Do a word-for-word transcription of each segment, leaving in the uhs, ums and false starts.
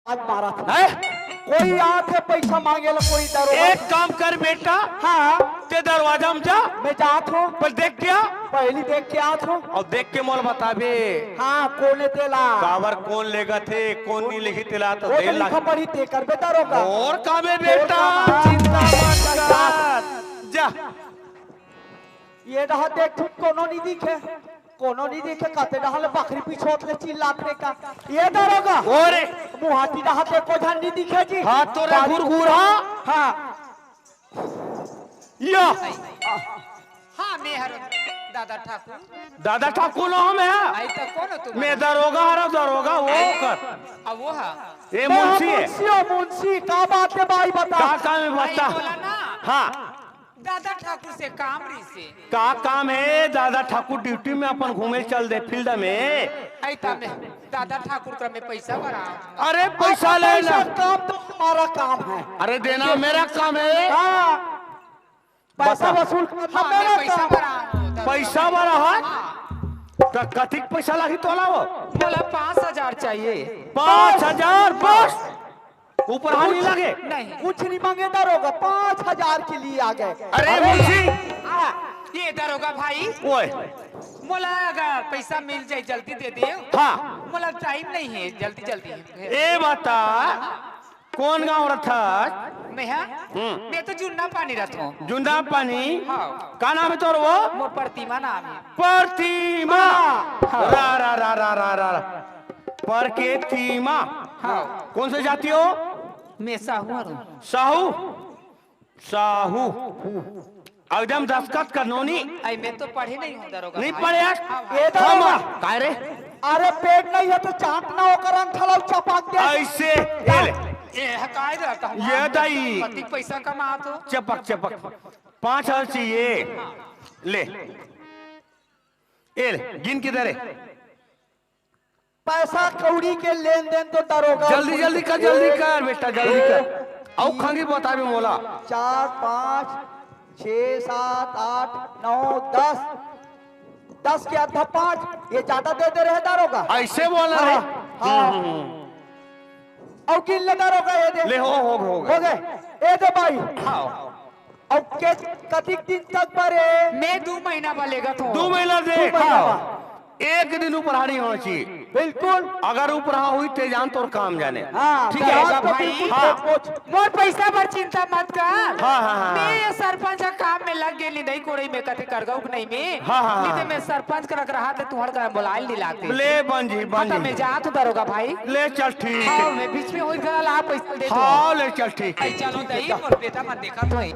आज मारा था। हैं? कोई आत हे पैसा मांगे ला, कोई दरोगा। एक काम कर बेटा, हाँ। ते दरवाजा में जा। मैं जात हूँ। पर देख क्या? पहली देख के आत हूँ। अउ देख के मोला बताबे। हाँ, कोन हे तेला? काबर कोन लेगथे, कोन नहीं लेही तेला तो वो दे तो ला। लिखा पढ़ी ते करबे दरोगा। और का बे बेटा, काम है। चिंता मत कर। जा। ये डहा देख, कोनो नहीं दिखे, कोनो नहीं दिखे, कते डहा ले बकरी पिछोत ले चिल्लात हे का। ये दरोगा। ओरे। मुहाटी डहा ते को झन नहीं दिखे जी। हाँ, तोरे बारी गुरगुर, हाँ। हाँ। या। हाँ, मैं हर दादा ठाकुर। दादा ठाकुर लो हम है। आई तो कौन हो तुम? मैं दरोगा हरा, दरोगा वो कर। अब वो हा। ए मैं मुंशी है। मुंशी हो, मुंशी, का बात है भाई, बता। का काम है, भाई बता। बोला ना। हाँ। दादा ठाकुर से काम रही से। का काम है? दादा ठाकुर ड्यूटी में अपन घूमे चल दे फील्ड में। आई तब दादा ठाकुर कर में पैसा भरा। अरे पैसा पैसा लेना। काम तो हमारा काम है। अरे देना मेरा काम है। हाँ। पैसा बता। वसूल करना हाँ, मेरा मैं पैसा काम। भरा हूँ, दादा। पैसा भरा है? हाँ। तो कतिक पैसा लागी तोला वो? बोला पाँच हजार चाहिए। पाँच हजार बस? ऊपर हाथ नहीं लगे? नहीं। कुछ नहीं मांगे दरोगा, पाँच हजार के लिए आ गए। अरे अरे मुंशी। हाँ। ये दरोगा भाई। ओए। मोला अगर पैसा मिल जाए जल्दी दे दे। हाँ। मोला टाइम नहीं है, जल्दी जल्दी है। ए बता, कौन गाँव रथस? मैं हाँ? हम्म। मैं तो जुन्ना पानी रथों। जुन्ना पानी? हाँ। का नाम है तोर वो? मोर प्रतिमा नाम है। प्रतिमा। हाँ। रा, रा, रा, रा, रा, रा। पर के तीमा। हाँ। कौन से जाति हो? मैं साहू हूँ। साहू? साहू। एकदम दस्खत कर नोनी। आई मैं तो पढ़े नहीं हूँ दरोगा नहीं भाई। पढ़े यार? हाँ, हाँ। ए दरोगा। हम, काय रे? अरे पेट नहीं है तो चाट ना होकर अंठा लाओ चपाक दे। ऐसे, ए ले। ए, हकाई रहता हूँ। ये दाई। पति पैसा कमा तो। चपक, चपक। पाँच हजार चाहिए। ले। ए ले, गिन के दे रे। पैसा कौड़ी के लेन देन तो दरोगा जल्दी, जल्दी कर, जल्दी कर बेटा, जल्दी कर। अउ खंगी बताबे मोला। चार, पाँच, छः, सात, आठ, नौ, दस। दस के आधा पाँच, ये ज्यादा दे दे रहे दरोगा। ऐसे बोल रहे। हाँ, हाँ। हम्म, हम्म, हम्म। अउ गिन ले दरोगा, ये दे। ले, हो, हो, हो गए। हो गए। ए दे भाई। हाँ। अउ के कतिक दिन तक बर ए? मैं दू महीना बर लेगत हूँ। दू महीना दे। दू महीना हाँ। बर। एक दिन उपराहा नहीं होना चाहिए। बिल्कुल। अगर उपराहा हुई ते जान तोर काम जाने। हाँ, ठीक है। तो भाई। बिल्कुल हाँ। मोर पैसा बर चिंता मत कर। हाँ, हाँ, हाँ, मैं हाँ। ये सरपंच का काम में लग गेली नहीं कोड़ई में कथे करगऊ के नहीं में। हाँ, हाँ, नहीं हाँ। तो मैं सरपंच का रख रहा था, तुहर का बुलाए नहीं लाते। ले बन जी, बन हाँ, तो जी। मैं जात हूँ दरोगा भाई। ले चल ठीक है। हाँ, मैं बीच में होई गला ला पैसा दे दो। हाँ, ले चल ठीक है। चलो दई, मोर बेटा मन देखत होई।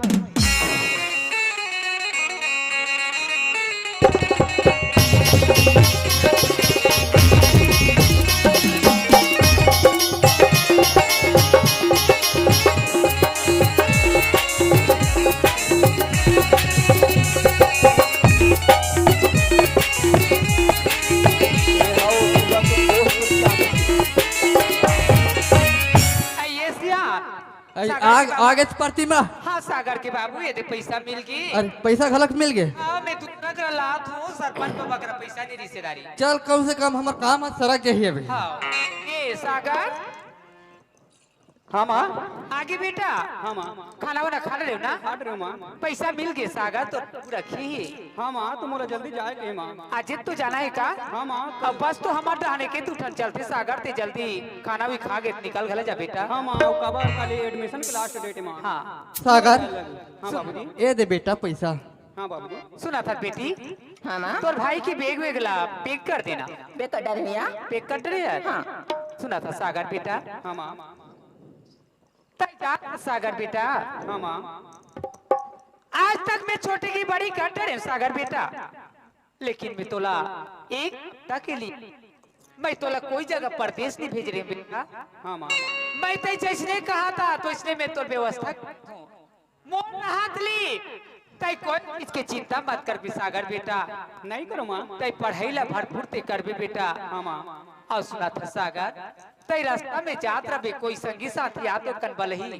ये सिया, अरे, सागर आग-, के बाबू। आगे तो प्रतिमा। हाँ, सागर के बाबू, ये दे पैसा मिल गई। अरे, पैसा घलक मिल गए? हाँ, मैं दूसरा जगह लात हूँ, सरपंच बाबा करा पैसा नहीं रिश्तेदारी। चल, कम से कम हमर काम आज सरक गई अभी। हाँ, ये सागर। हाँ, माँ। आगे बेटा। हाँ, माँ। खाना वाना खा रहे हो ना? खा रहे हो, माँ। पैसा मिल गए, सागर तो रखी ही। हाँ, माँ, तो मोला जल्दी जाए के, माँ। आज तो जाना है का? हाँ, माँ। अब बस तो हमार दहाने के दू ठन चलते, सागर ते जल्दी खाना भी खा के निकल घला जा बेटा। हाँ, माँ, काबर काली admission के last date, माँ। हाँ। सागर, हाँ, बाबूजी। ए दे बेटा पैसा। हाँ, बाबूजी। सुना था बेटी? हाँ, माँ। तोर भाई के bag वैग ला pack कर देना। Pack कर डारे भैया। Pack कर डारे यार। हाँ। सुना था सागर बेटा। हाँ, माँ। तै जा सागर बेटा। हाँ, माँ। आज तक मैं छोटे की बड़ी कर डारे हूँ सागर बेटा। लेकिन मैं तोला एक हफ्ता के लिए, मैं तोला कोई जगह परदेस नहीं भेज रहे बेटा। हाँ, माँ। मैं तै जैसने कहा था, तो इसने मैं तोर व्यवस्था करत हूँ। मोर नहात ली, तै कोई चीज के चिंता मत कर बे सागर बेटा। नहीं करो, माँ। तै पढ़ाई ला भरपूर ते करबे बेटा। हाँ, माँ। अउ सुना था सागर, तै रास्ता में जात रबे, कोई संगी साथी आ तो कन बलही।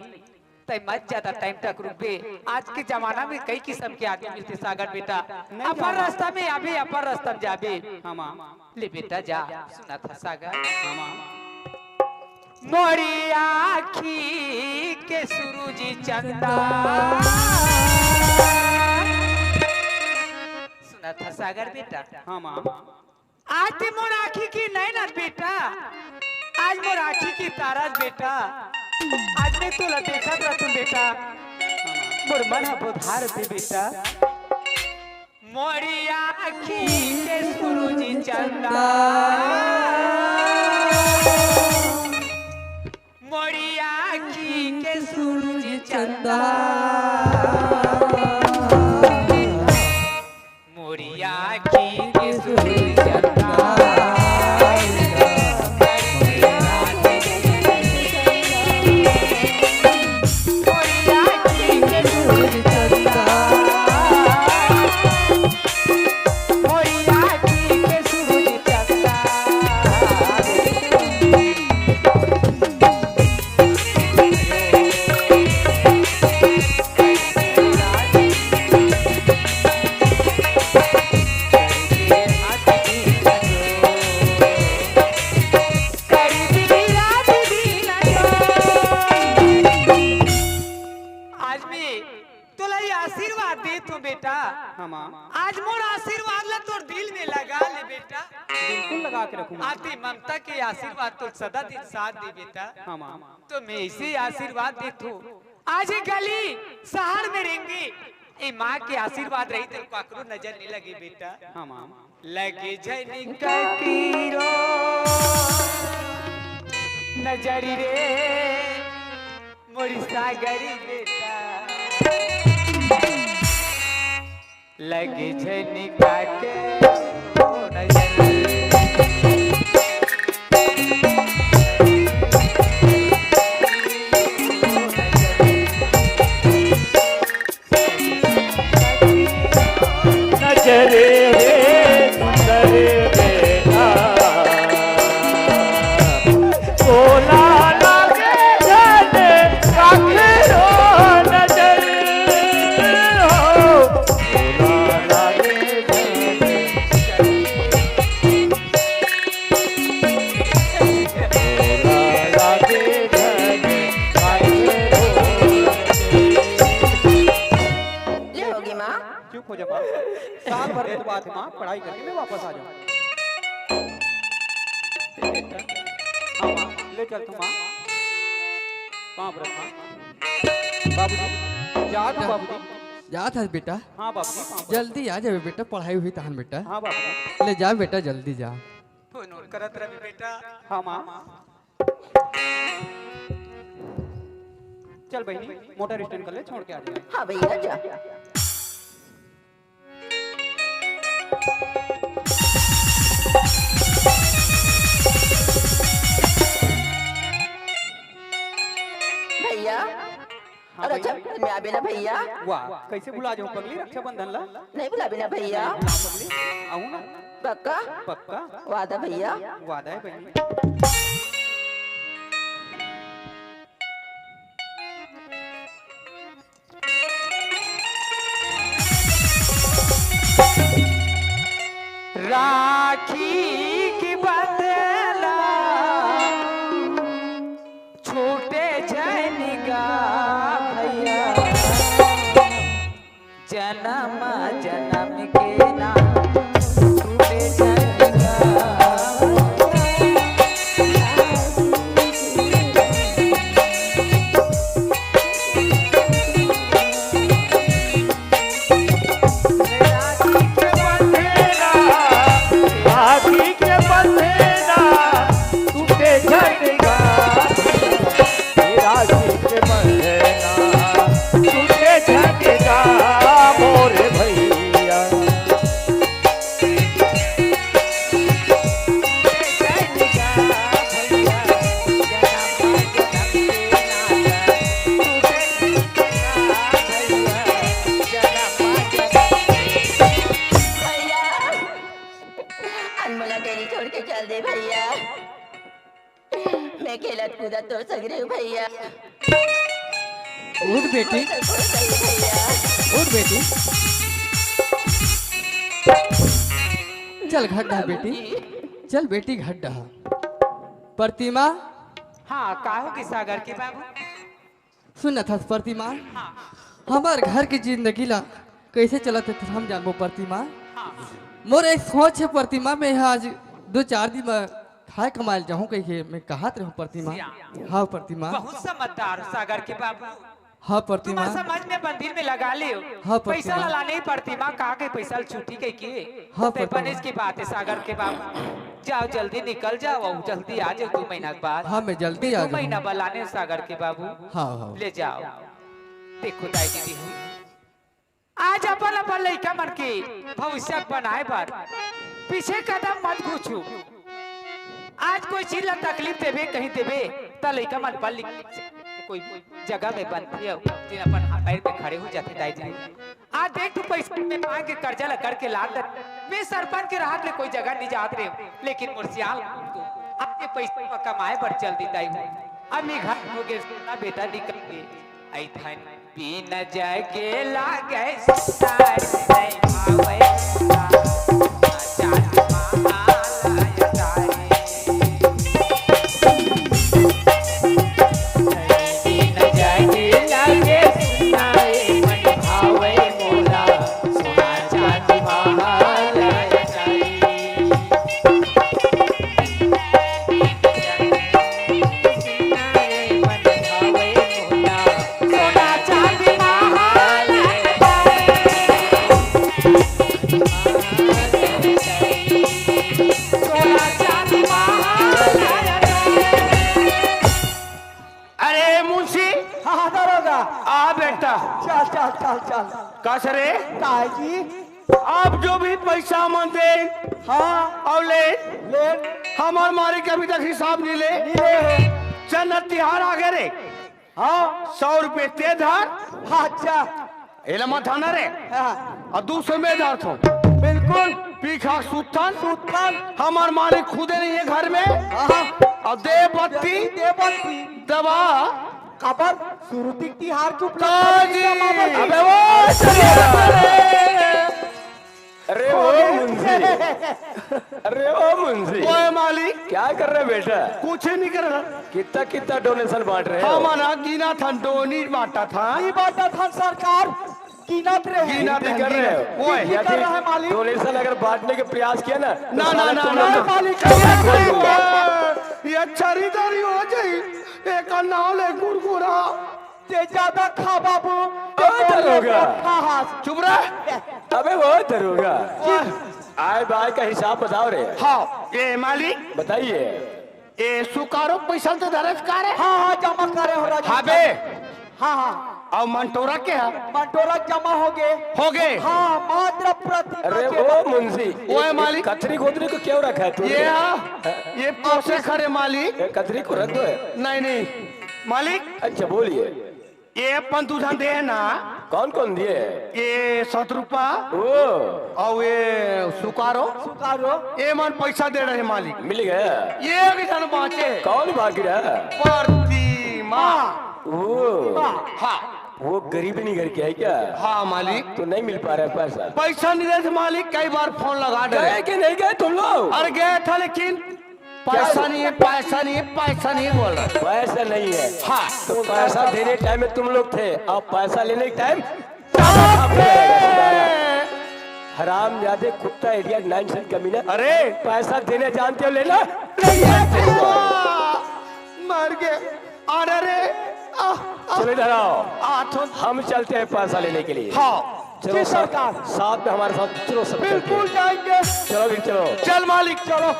तै मत ज्यादा time तक रुकबे। आज के जमाना में कई किस्म के आदमी मिलते सागर बेटा। नहीं अपन जाना। रास्ता में आबे, अपन रास्ता में जाबे। हाँ, माँ। ले बेटा जा, सुना था सागर। हाँ, माँ। मोरी आँखी के सूरज चंदा। सुनत हस सागर बेटा? हाँ माँ। आज ते मोर आँखी के नैन अस बेटा, आज मोर आँखी के तारा अस बेटा, आज मैं तोला देखत रहथों बेटा, मोर मन ह बोधारथे बेटा। मोरी आँखी के सूरज चंदा, मोरी आँखी के सूरज चंदा, मोरी आँखी के सूरज चंदा। आज मैं तोला ये आशीर्वाद देत हों बेटा। हाँ माँ। आज मोर आशीर्वाद ला तोर दिल में लगा ले बेटा। बिल्कुल लगा के रखूँ माँ। आती ममता के आशीर्वाद तोर सदा दिन साथ दे बेटा। हाँ माँ। तो मैं इसे आशीर्वाद देत हों। आज ये गली शहर में रेंगे, ए माँ के आशीर्वाद रही तो काकरो नजर नहीं लगे बेटा। हाँ माँ। लगे झन काकरो नजर रे, मोरी सागरी बेटा। लगे झन काकरो नजर रे। नजर रे सुंदर बेटा, तोला लागे झन काकरो नजर हो, तोला लागे झन, तोला लागे झन काकरो नजर। ले होगे माँ। चुप हो जा माँ। साल भर के तो बात है माँ, पढ़ाई करके मैं वापस आ जाऊँ। हाँ माँ, ले चल तू माँ। पाँव परत माँ। बाबूजी, जात हँव बाबूजी। जात हस बेटा? हाँ बाबूजी, पाँव परत। जल्दी आ जाबे बेटा, पढ़ाई होही तहन बेटा। हाँ बाबूजी। ले जा बेटा, जल्दी जा। फोन और करत रहे बेटा। हाँ माँ। चल बहिनी, मोटर स्टैंड कर ले, छोड़ के आ जाए। हाँ भैया, जा। भैया, हाँ और भैया। रक्षाबंधन में आबे ना भैया। वाह, कैसे भुला जाऊँ पगली रक्षाबंधन ला? नहीं भुलाबे ना भैया। नहीं भुलाऊँ पगली, आऊँ ना। पक्का? पक्का। वादा भैया। वादा है बहिनी। राखी के बंधन ला छूटे झन गा भैया, जनम जनम के ना छूटे झन गा। राखी के बंधन ला, राखी के बंधन ला, टूटे झन गा। राखी के बंधन ला, टूटे झन गा, मोर भैया। भैया, अनमोला डेरी छोड़ के चल दे भैया। मैं खेलत कूदत तोर संग रहूं भैया। उठ बेटी। उठ बेटी। चल घर डहा बेटी। चल बेटी घर डहा। प्रतिमा, हाँ, का होगे सागर के बाबू? सुनत हस प्रतिमा, हाँ। हमर घर के जिंदगी ला कइसे चलत हे, हम जानबो प्रतिमा। हाँ। मोर एक सोच हे प्रतिमा, मैं आज दो चार दिन में खाए कमाए ल जाहूँ कहिके मैं कहत रहूँ प्रतिमा। सिया। हाँ प्रतिमा। बहुत समझदार हो सागर के बाबू। हाँ प्रतिमा। तुम्हार समझ में बंदिल में लगा लियो। हाँ, प्रतिमा। पैसा ला लाने ही प्रतिमा, कहा के पैसा ला छुट्टी कहिके। हाँ, ते प्रतिमा। बनेच की बात हे सागर के बाबू। जाओ जल्दी निकल जाओ, अउ जल्दी आ जाओ दो महीना के बाद। हाँ, मैं जल्दी आ जाऊँ। दो महीना बाद लाने सागर के बाबू। हाँ, हाँ। ले जाओ। देखो दाई दीदी हो, आज अपन अपन लइका मन के भविष्य बनाए बर पीछे कदम मत घुछू। आज कोई चीज ला तकलीफ देबे, कहीं देबे, त लइका मन पढ़ लिख कोई जगह में बनथे, अउ दिन अपन पैर पे खड़े हो जाथे दाई जी। आज देख तू पैसा में मांग के कर्जा ला करके लात, मैं सरपंच के रहत ले कोई जगह नहीं जात रहे, लेकिन मोर सियाल आज ये पैसा कमाए बर चल दी दाई। अब ये घर हो गए, बेटा निकल गए। ऐ धन बिन जगे लागे सुनाई नहीं भावे। चांद महालय तारे। धन बिन जगे लागे सुनाई नहीं भावे मोला। सोना चांद महालय तारे। अरे मुंशी, हाँ, हाँ, दरोगा। आ बेटा। चल, चल, चल, चल। कस रे? ताई जी। अब जो भी पैसा मन दे, हाँ। अउ ले, ले। हमर मालिक अभी तक हिसाब नहीं ले। नहीं ले हो। चल न, तिहार आगे रे। हाँ। सौ रुपये ते धर। हाँ, अच्छा। एला मत धरना रे। हाँ। अउ दू सौ मैं धरथों। बिल्कुल। पी खा सुतथन। सुतथन। हमर मालिक खुदे नहीं हे घर में। हाँ। अउ दे बत्ती। दे बत्ती। दवा। काबर सुरुती तिहार के उपलक्ष्य में ताजी। कमाबो। अबे वो अरे ओ मुंशी, अरे ओ मुंशी। ओए मालिक। क्या कर रहे बेटा? कुछ नहीं कर रहा। कितना कितना डोनेशन बांट रहे हो? हम ना गिनत हन, डोनी बांटत हन। नहीं बांटत हन सरकार, गिनत रहे। गिनत नहीं कर रहे हो। ओए, गिनत कर रहा है मालिक। डोनेशन अगर बांटने के प्रयास किया ना, तो ना, ना, साला ना, तुम ना, लोग मालिक, ये खरीदारी हो जाई। एक नाव ले कुरकुरा। ते ज्यादा खा बाबू, ते ओ बोल दरोगा। खा हाथ। चुप रह। अबे वो दरोगा। आए बाय का हिसाब बताओ रे। हाँ, ये मालिक। बताइए। ये सुकारो पैसा तो धरत का रे? हाँ, हाँ, जमा करे हो राजा। हाँ बे। हाँ, हाँ। अउ मंटोरा के है? मंटोरा जमा हो गए। हो गए? हाँ, मात्र प्रति अरे ओ मुंशी, ओए ये, ये मालिक। कथरी गोदरी को क्यों रखा है तू? ये, ये पोसे खड़े मालिक। ये कथरी को रख दो। नहीं, नहीं। मालिक। अच्छा, बोलिए। ये अपन दू झन दे हे ना। कौन कौन दिए? ये सतरूपा। ओ। अउ ये सुकारो। सुकारो। ये मन पैसा दे रहे मालिक। मिल गया। ये एक झन बांचे। कौन भाग रहा? प्रतिमा। ओ। हाँ। वो गरीबनी घर के है क्या? हाँ मालिक। तो नहीं मिल पा रहा है पैसा? पैसा नहीं देते मालिक, कई बार फोन लगा डरे। गए कि नहीं गए तुम लोग? अरे गया था लेकिन पैसा नहीं है, पैसा नहीं है, पैसा नहीं है बोल रहा। पैसा नहीं है। हाँ। तो पैसा देने टाइम में तुम लोग थे, अब पैसा लेने के टाइम हराम जादे कुत्ता एरिया नाइन सन कमीना। अरे। पैसा देने जानते हो, लेना नहीं जानते हो। मर गए। अरे रे। आ, आ। चलो इधर आओ। आ, तो हम चलते हैं पैसा लेने के लिए। हाँ। चलो जी सरकार। साथ में हमारे साथ चलो सब चलते हैं। बिल्कुल जाएंगे। चलो भी चलो। चल मालिक चलो।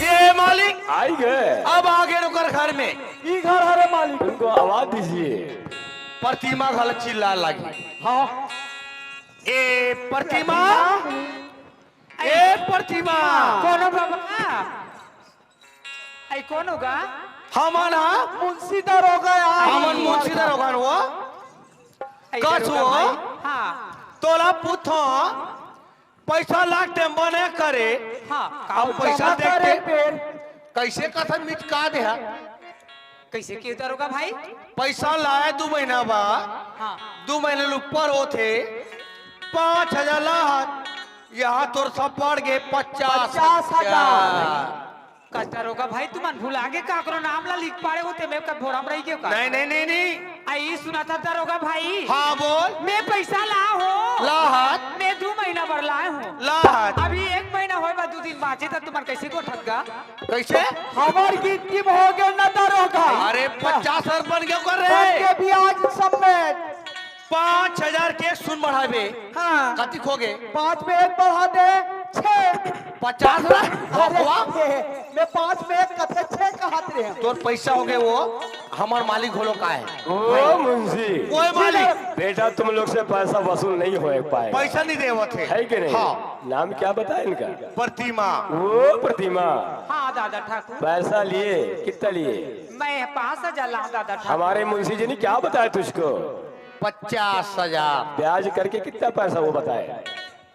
ये मालिक। आई गए। अब आगे ओकर घर में। ई घर हरे मालिक। उनको आवाज दीजिए। प्रतिमा घल चिल्ला लगी। हाँ। ए प्रतिमा। ए प्रतिमा। कोनो बाबा? आई कोनो गा? हमन हा मुंशी दरोगा यार। हमन मुंशी दरोगा न वो। आई कस दरोगा वो? भाई। हाँ। तोला पूछो, पैसा लाग ते मना करे। हाँ, का अब बोल- पैसा जमा देख करे के फिर। कैसे कथन मिचका दे हा? कैसे के दरोगा भाई? पैसा लाए दू महीना बा, हाँ। दू महीना ले ऊपर होथे, पाँच हजार ला हा, यहाँ तोर सब बढ़ गे पचास हजार। पचास हजार। का दरोगा भाई, तुमन भुला गे काकरो नाम ला लिख पाड़े हो, ते में कब भोरम रही गयो का? नहीं, नहीं, नहीं, नहीं। आई सुना था दरोगा भाई। हाँ, बोल। मैं पैसा ला हो। ला हाथ। मैं दू महीना बर लाए हूँ। ला हाथ। अभी एक महीना होए बा, दू दिन बाँचे, त तुमन कैसे गोठत गा? कैसे? हमर गिनती में हो गए न दरोगा। अरे, पचास हजार बन गयो कर रे। बन के ब्याज समेत। पाँच हजार के सुन बढ़ाबे। हाँ। कतिक हो गे? पाँच में एक बढ़ा दे, छह। पचास ला? अरे, वाह। मैं पाँच में एक कथे छह कहत रहे हूँ। तोर पैसा हो गए वो, हमर मालिक होलो का है? ओ मुंशी। ओए मालिक। बेटा, तुम लोग से पैसा वसूल नहीं हो पाएगा। पैसा नहीं देवत है। है कि नहीं? हाँ। नाम क्या बताया इनका? प्रतिमा। ओ प्रतिमा। हाँ दादा ठाकुर। पैसा लिए, कितना लिए? मैं पाँच हजार ला दादा ठाकुर। हमारे मुंशी जी ने क्या बताया तुझको? पचास हजार। ब्याज करके कितना पैसा वो बताए?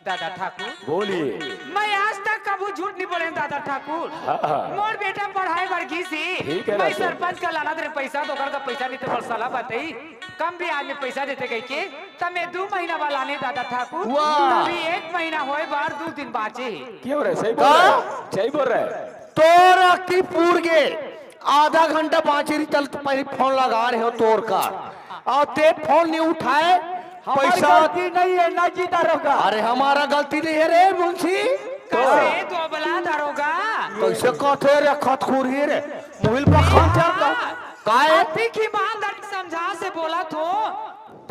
दादा ठाकुर। बोलिए। मैं आज तक कभू झूठ नहीं बोले दादा ठाकुर। हाँ, हाँ। मोर बेटा पढ़ाई बर गिस ही। ठीक है ना मैं तो। सरपंच का लाना तेरे पैसा तो ओकर का पैसा नहीं तो बड़ साला बताई। कम ब्याज में पैसा देते कह के, तब मैं दू महीना वाला नहीं दादा ठाकुर। वाह। अभी एक महीना होए बार दू दिन बाँचे ही। क्यों रे, सही बोल रहा है? सही बोल रहा है। तोर अक्ति पूर गे, आधा घंटा बाँचे रही, चल पहले फोन लगा रहे हो तोर का, और ते फोन नहीं उठाए, हमर पैसा गलती नहीं है ना जी दरोगा। अरे हमारा गलती नहीं है रे मुंशी। कैसे दोबला दरोगा? कैसे कहते रे खतखुरी रे, मुहिल पर खान चल का? काहे? अतिक ईमानदारी समझा से बोला थो,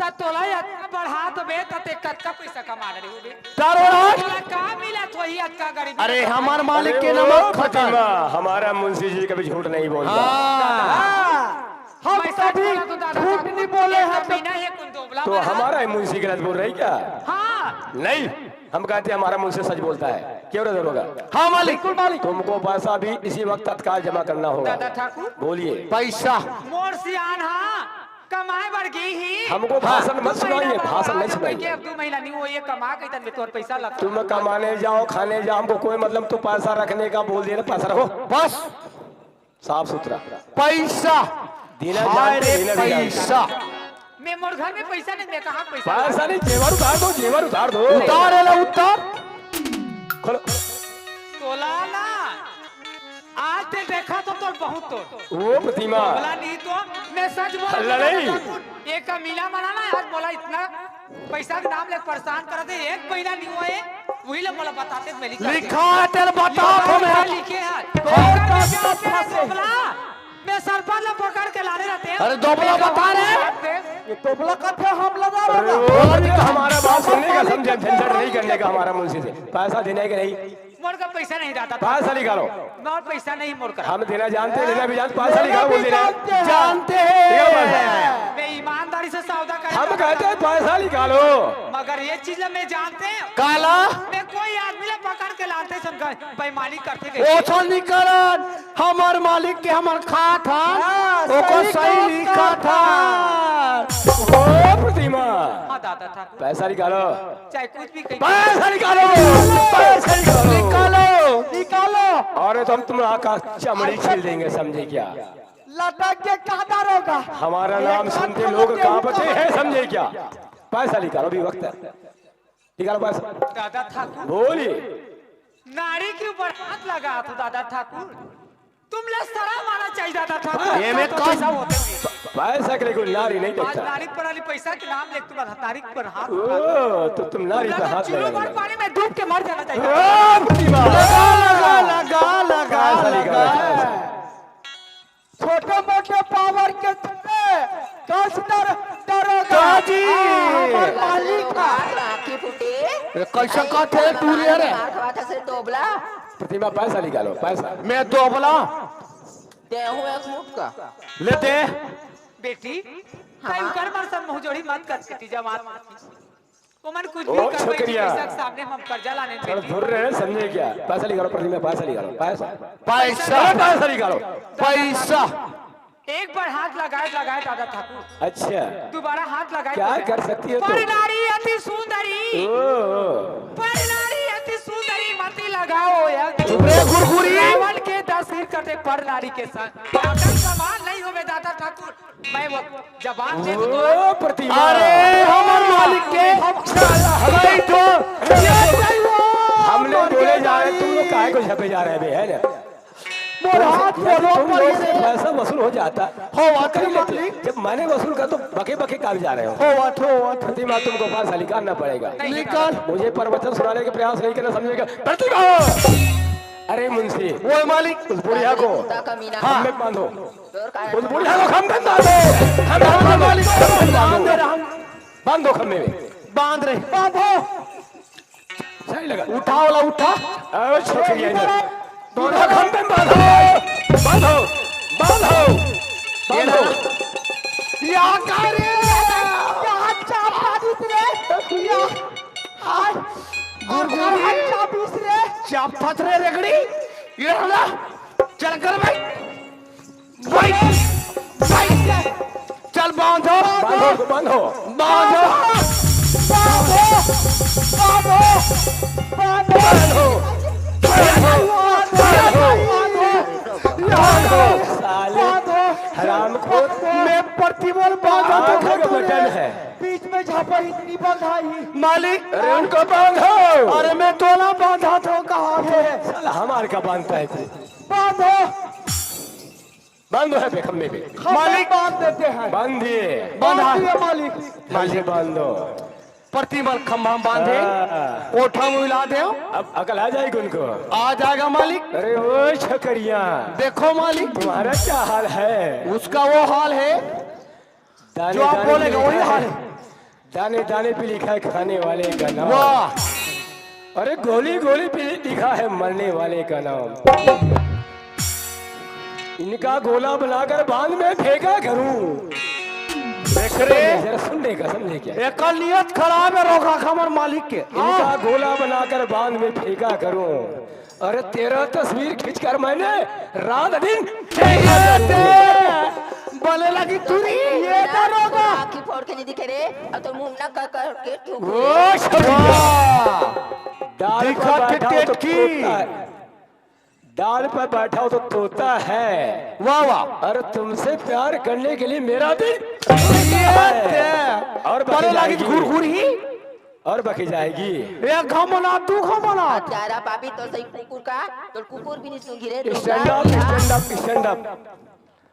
त तोला अतका बढ़ा तो बे, त ते कतका पैसा कमा रहे हो बे? दरोगा। तोला का मिला तो ही अतका गरीबी अरे, का हमार मालिक के अरे, नमक ओ खतम। प्रतिमा, हमारा मुंशी जी कभी झूठ नहीं बोलता। हाँ। हाँ। हम मैं सच कभी बोला तो दादा झूठ साहब, नहीं बोले एक हैं तो कमीना है, कोई दोबला तो बना। हमारा ही मुंशी गलत बोल रही क्या? हाँ। नहीं, हम कहते हैं हमारा मुंशी सच बोलता है। क्यों रे दरोगा? हाँ मालिक। बिल्कुल मालिक। तुमको पैसा भी इसी वक्त तत्काल जमा करना होगा। दादा ठाकुर। बोलिए। पैसा। मोर सियान हाँ, कमाए बर गे ही। हमको भाषण मत सुनाइए, भाषण नहीं सुनाइए। अब दू महीना नहीं हो, ये कमा के तन में तोर पैसा लग। तुम कमाने जाओ, खाने जाओ, हमको कोई मतलब, तू पैसा रखने का बोल दिया ना, पैसा रखो। बस। साफ सुथरा। पैसा। देना हाय जानते, रे देना भी जानते। पैसा। मैं मोर घर में पैसा नहीं, मैं कहाँ पैसा पैसा लाऊं? नहीं, जेवर उतार दो, जेवर उतार दो। उतार रे ला, उतार। खोलो। तोला ना, आज ते देखा तो तोर बहुत तोर। ओ प्रतिमा। बोला नहीं तो, मैं सच बोला हल्ला नहीं। नहीं। ये कमीना मना ना, आज बोला इतना पैसा के नाम ले परेशान कर दे, एक महीना नहीं हुआ है, वही ले बोला बताते मेरी कर दे। लिखा है तेरे बता तो मैं। लिखे है। और एक कमीना का फंसे। बोला, मैं सरपंच ला पकड़ के लाने रहते हैं। अरे दोबला बता रहे हैं। ये दोबला का थे हम लगा अरे रहा। वो भी तो हमारा बात सुनने का, समझे, झंझट नहीं करने का हमारा मुंशी से। पैसा देने के नहीं। मोर का पैसा नहीं दादा। पैसा निकालो। मोर पैसा नहीं मोर का। हम देना जानते हैं, लेना भी जानते, पैसा निकालो, बोल देना। जानते हैं। निकालो पैसा। मैं ईमानदारी से सौदा कर हम कहते हैं पैसा निकालो। मगर ये चीज मैं जानते हैं। काला? मैं कोई आदमी ला पकड़ के लाते सन बेईमानी करते गए। ओछल निकलन, हमर मालिक के हमर खात हन, हाँ, ओकर सही सही काम लिखत करत हन। हन। ओ प्रतिमा, हाँ, दादा ठाकुर। पैसा निकालो। चाहे कुछ भी कहीं। पैसा निकालो, पैसा निकालो। निकालो, निकालो। अरे तो हम तुम्हारा का चमड़ी छील देंगे, समझे क्या? लटक के कादर होगा। हमारा नाम सुनते लोग कांपते हैं, समझे क्या? पैसा निकालो, अभी वक्त है। निकालो पैसा। दादा ठाकुर। बोलिए। नारी के ऊपर हाथ लगा तो दादा ठाकुर, तुम ला शर्म आना चाहिए दादा ठाकुर। ये में तो कौन पैसा होते हैं। पैसा के लिए कोई नारी नहीं आज देखता। नारी पर वाली पैसा के नाम ले तुम नारी पर हाथ उठा दो। ओ, तो तुम नारी पर हाथ चूल्हो लगा भर दो। पानी में डूब के मर जाना चाहिए। ओ, प्रतिमा। लगा, लगा, लगा, लगा, पैसा निकालो, लगा। पैसा। छोटे मोटे पावर के चलते कस दर-, दरोगा। का जी? हाँ, हमार मालिक है। आँखी फूटे। ए, कैसे कहते हैं तू रे? मार खावा था से दोबला। प्रतिमा, पैसा निकालो, पैसा। मैं दोबला। दे हूँ एक मुठ का। ले दे। बेटी, हाँ। कई कर मर सब मुँह जोड़ी मत कर, बेटी जवान। ओमन कुछ ओ, भी कर, छोकरिया। पैसा के सामने हम कर्जा लाने चल, बेटी। धुर रहे, समझे क्या? पैसा निकालो, प्रतिमा, पैसा निकालो, पैसा। पैसा। अरे, पैसा निकालो। पैसा। एक बार हाथ लगाए, लगाए दादा ठाकुर। अच्छा। दोबारा हाथ लगाए क्या तो कर सकती है तू? पर नारी अति सुंदरी, ओ। पर नारी अति सुंदरी मति लगाओ यज्ञ। चुप रे गुरगुरी। रावण के दस सिर कटे पर नारी के संग। अगर समान नहीं होवे दादा ठाकुर, मैं वो जवाब दे दूंगा। ओ प्रतिमा। अरे हमर मालिक के हम साला हम कई ठो हमने बोले जा रहे, तुम लोग काहे को झपे जा रहे बे, है ना? मोर हाथ तुम लोग, बोलो तुम पर लोग ये से पैसा वसूल हो जाता। हो बात कर है लेते। मालिक। जब मैंने वसूल कर तो बके बके काहे जा रहे हो? हो बात, हो बात। प्रतिमा, तुमको पास निकालना पड़ेगा। नहीं निकाल। मुझे प्रवचन सुनाने के प्रयास नहीं करना, समझेगा? प्रतिमा! अरे मुंशी, वो मालिक। उस बुढ़िया को हाँ। हमें बांधो। उस बुढ़िया को खंभे में बांधो। खंभे में बांधो। मालिक, खंभे में बांधो। बांध रहे। बांधो खंभे में। बांध रहे। बांधो। सही लगा। उठा वाला उठा। अरे छोकरी है इधर। दोनों खंभे में बांधो। बांधो। बांधो। ये बांधो। ना। या का रे? या चाप बांधिस रे। या। आज गुरगुरी। चाप बांधिस रे। चाप फत रे रेगड़ी। ये ना। चल कर भाई। बैठ, बैठ। चल बांधो। बांधो, बांधो। बांधो। बांधो। बांधो। बांधो। बांधो। साले हरामखोर। मैं प्रतिबल बांधा था। आंखों का बटन है। बीच में झापा इतनी बंधाई। मालिक। अरे उनको बांधो। अरे मैं तोला बांधा था, कहाँ थे? साला हमारे का बांधता है तू? बांधो। बांधो है बे, खंभे पे। खंभे मालिक। बांध देते हैं। बांध दिए। बांधा। बांध दिए मालिक। जल्दी बांधो। प्रतिमल खंभा में बांधे, हाँ। कोठा में मिला दे। अब अकल आ जाएगी उनको। आ जाएगा मालिक। अरे ओ छकरिया। देखो मालिक। तुम्हारा क्या हाल है? उसका वो हाल है, दाने जो आप दाने पे बोलेगा वही लिखा हाल है। है। दाने दाने पे लिखा है खाने वाले का नाम। वाह। अरे गोली गोली पे लिखा है मरने वाले का नाम। इनका गोला बनाकर बांध में फेंका करूं। देख रे। जरा सुन ले, कसम ले क्या? एकर नियत खराब है, रोका खमर मालिक के। इनका गोला बनाकर बांध में फेंका करूं। अरे तेरा तस्वीर खींचकर मैंने रात दिन ये दे, बने लगी तुरी। ये दरोगा। आँखी फोड़ के नहीं दिखे रे, अब तो मुंह ना कर कर के थूक ओ दे। छोरी। वाह। डाल पर दिखा के बैठा हो तो टेटकी। तोता है। डाल पर बैठा हो तो तोता है। वाह, वाह। और तुमसे प्यार करने के लिए मेरा दिल ये दे। और बने बन लगी जाएगी। घुरघुर ही। और बखी जाएगी। एक घमना, दू घमना। हत्यारा पापी, तोर सही कुकुर का, तोर कुकुर भी नहीं सूंघी रे, Stand up, stand up, stand up।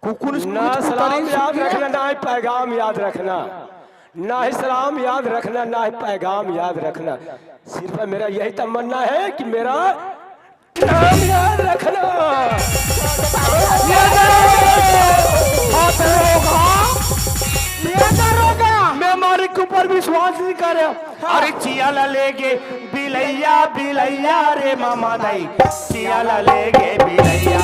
कुकुर ना सूंघी, सलाम कुकुर याद सूंघी रे। रखना, ना ही पैगाम याद रखना। ना ही सलाम याद रखना, ना ही पैगाम याद रखना। सिर्फ मेरा यही तमन्ना है कि मेरा नाम याद रखना। ये दरोगा! हाँ, दरोगा। ये दरोगा! मैं मालिक के ऊपर विश्वास नहीं करे। हाँ। अरे चिया ला लेगे बिलैया, बिलैया रे मामा नहीं। चिया ला लेगे बिलैया।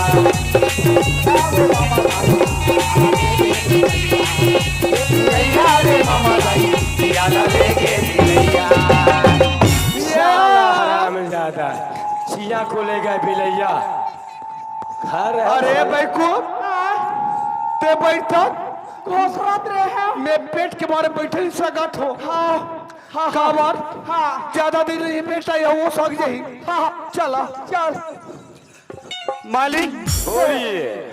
बिलैया रे मामा नहीं। चिया ला लेगे बिलैया। साला हरामजादा। चिया को ले गए बिलैया। खा रहे अरे हो। बैकूफ, ते बैठ तक। घोसरत रहे हैं। मैं पेट के मारे बैठे नहीं सकत हो। हाँ, हाँ, का हाँ। बात? हाँ। ज्यादा देर नहीं बैठा या वो सक जाही। हाँ, चला। चल। मालिक। बोलिए।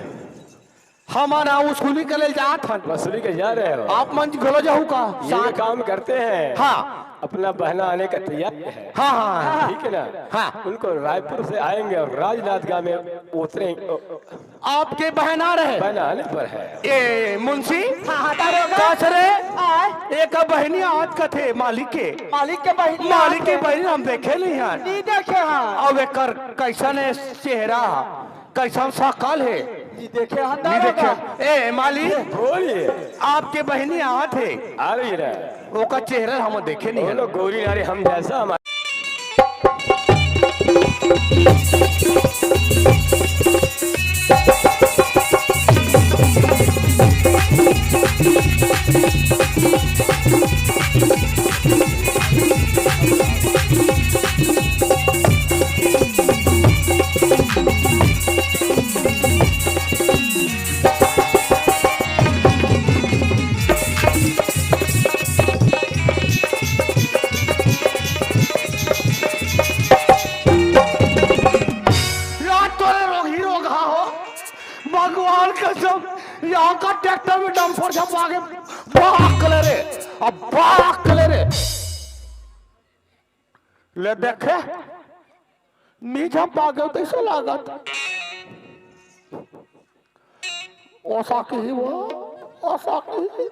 हमन ह वसूली करे ल जात हन। वसूली के जा रहे हो? आप मन घलो जाहू का? ये साथ। काम करते हैं। हाँ। अपना बहना आने का तैयार है। हाँ, हाँ, हाँ। ठीक है ना? हाँ। उनको रायपुर से आएंगे और राजनांदगांव में उतरेंगे। आपके बहना रहे? बहना आने पर है। ए, मुंशी? हाँ, हाँ, दरोगा। कस रे? आय। एक बहनी आत कथे मालिक के। मालिक के बहनी मालिक आत के है। बहनी हम देखे नहीं हैं। नहीं देखे हैं। अब एकर कैसन है चेहरा? कैसन सकल हे? जी देखे हन नहीं दारोगा। देखे। ए मालिक, बोलिए। आपके बहिनी आत हे। आ रही है। ओकर चेहरा हम देखे नहीं बोलो, हन। गोरी नारी हम जैसा हमारे सब यहाँ का ट्रैक्टर में डंपर झपा के बाक ले रे, अब बाक ले रे। ले देखे, मी झपा के तैसे लागत। ओसा की ही वो, ओसा की ही।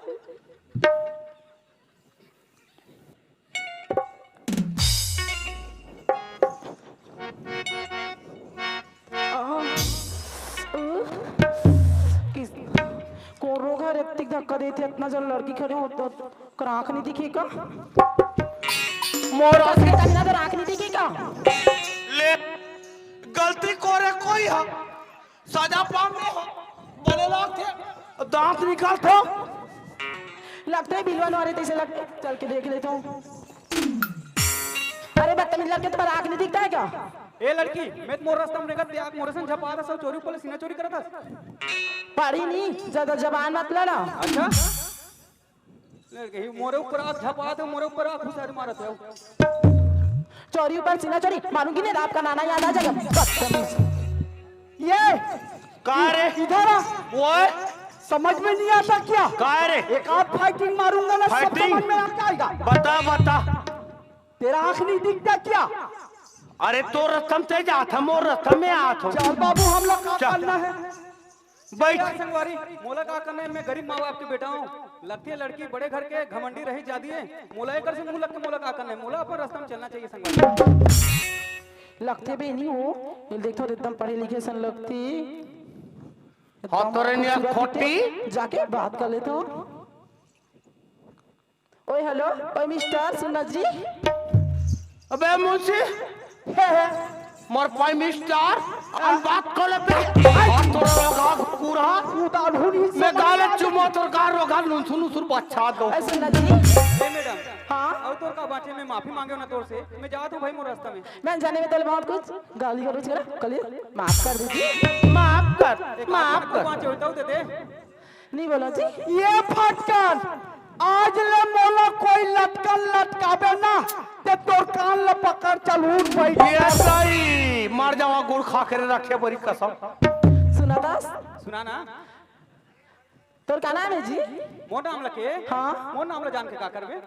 किस, कोन रोग हर एतिक धक्का देथे, अतना जन लड़की खड़े होत, होत, कर आँख नहीं दिखे का? मोर आँख नहीं दिखे का? ले, गलती करे कोई हा, सजा पावे हा, बने लागथे, दांत निकालथे। लगथे बिलवा नोहरे तैसे लगथे, चल के देख लेथों। अरे बदतमीज लड़के, तुम्हारा आँख नहीं दिखता है क्या? ए लड़की, मैं तो मोर रस्ता में रेंगत, ते आके मोरे संग झपा रहा, सब चोरी ऊपर ले सीना चोरी करत हस। पढ़ी नहीं, ज्यादा जबान मत लड़ा। अच्छा? लड़की, मोरे ऊपर आँख झपा दे, मोरे ऊपर आँख घुसारी मारत है। चोरी ऊपर सीना चोरी, मारूंगी नहीं, रात का नाना याद आ जाएगा। बदतमीज। ये का रे? इधर आ। ओए। समझ में नहीं आता क्या? का रे? एक आध फाइटिंग मारूंगा ना, सब फाइटिंग? समझ में आ जाएगा। बता, बता। तेरा आँख नहीं दिखता क्या? अरे, तोर रस्ता में ते जात हा, मोर रस्ता में आत हो। चल बाबू, हम लोग का चल। करना है? बैठ। क्या संगवारी, मोला का करना है? मैं गरीब माँ बाप के बेटा हूँ। लगथे लड़की बड़े घर के, घमंडी रही जादी है। मोला एकर से मुँह लग के मोला का करना है? मोला अपन रस्ता में चलना चाहिए संगवारी। लगथे बे नहीं हो, ये देखो तो एकदम पढ़े लिखे सन लगथे। हाँ, एकदम तोरे नियर खूबसूरत खोटी। हे। जाके बात कर लेथों। ओए हेलो, ओए मिस्टर, सुन ना जी। अबे मुंशी, हे, हे, मोर पाई मिस्टर, अन बात कर ले बे। और तोरा लगा पूरा। मैं गाले चुमो तोर गाल रोगा नुनसुर नुनसुर बच्चा दो। ए, सुन ना जी। ए मैडम। हाँ? अउ तोर का बाँचे, मैं माफी माँगे हूँ ना तोर से। मैं जात हूँ भाई मोर रस्ता में। मैं जाने में तोले बहुत कुछ गाली गलौज करा, कल माफ कर दीजिए। माफ कर, एक माफ आध कर। बाँचे होता हूँ दे दे। नहीं बोला जी। ये फटकन, आज ले मोला कोई लटकन लटकाबे ना, ते तोर कान ल पकड़ चल उठ बैठ। ये सही, मर जावा गुड़ खा के रे रखे बरी कसम। सुना दास। सुना ना। तोर का नाम है जी? मोर नाम ल के? हाँ। मोर नाम ल जान के का करबे?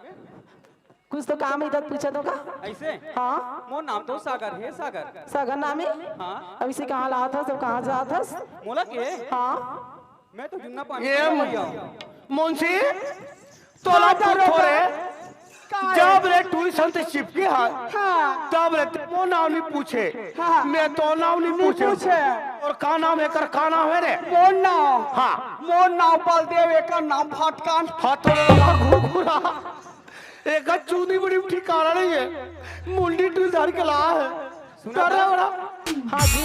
कुछ तो काम इधर पूछा तो का? ऐसे? हाँ। मोर नाम तो सागर है, सागर। सागर नाम है? हाँ। अब इसे कहाँ लात हस, अब कहाँ जात हस? मोला के? हाँ। मैं तो जुन्ना पानी ये पीने म-, भैया। मुंशी, तोला हाँ, पूछो रे। का है? जब रे ट्यूशन से चिपके हा, हाँ। तब रे ते मोर नाम नहीं पूछे। हाँ। मैं तो नाम नहीं नहीं पूछे। पूछे। और का नाम है, कर का नाम है रे? मोर नाम। हाँ। मोर नाम बलदेव, एकर नाम फटकन। हाँ, तो लगा घुघुरा। एक चूनी बड़ी ठिकाना नहीं है। मुंडी टूल झाड़ के ला है। सुना कर रहा ना? बड़ा। हाँ जी।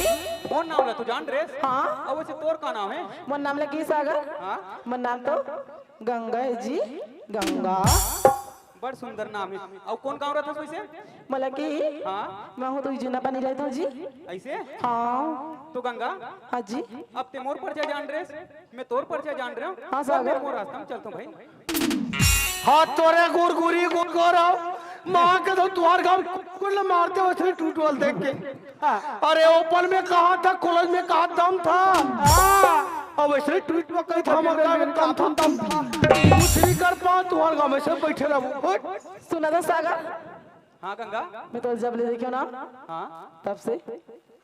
मोर नाम ला तू जान रे? हाँ। अब वैसे तोर का नाम है? मोर नाम लगी सागर। हाँ। मोर नाम तो गंगा है जी, गंगा। बड़ सुंदर नाम है। अउ कौन गाँव रहत हस वैसे? मोला की? हाँ। मैं हूँ तो जुन्ना पानी रहता हूँ जी। ऐसे? हाँ। तो गंगा? हाँ जी। अब ते मोर परिचय जान रहे, मैं तोर परिचय जान रहे हूँ। हाँ, अब सागर। मैं मोर रास्ता में चलता हूँ भाई। हाँ, तोरे गुरगुरी गुरगुर हो। माँ के तो तुहार गाँव कुल मारते हो, इसलिए टूटवाल देख के। हाँ। अरे, ओपन में कहा था, कॉलेज में कहा दम था। हाँ। अब ऐसे ट्वीट में कही था, हमारे गाँव में कम था, दम था। कुछ नहीं कर पाओ, तुम्हारे गाँव में से बैठे रहो। हट। सुना था सागर? हाँ गंगा। मैं तो जब ले देखियो ना, हाँ। तब से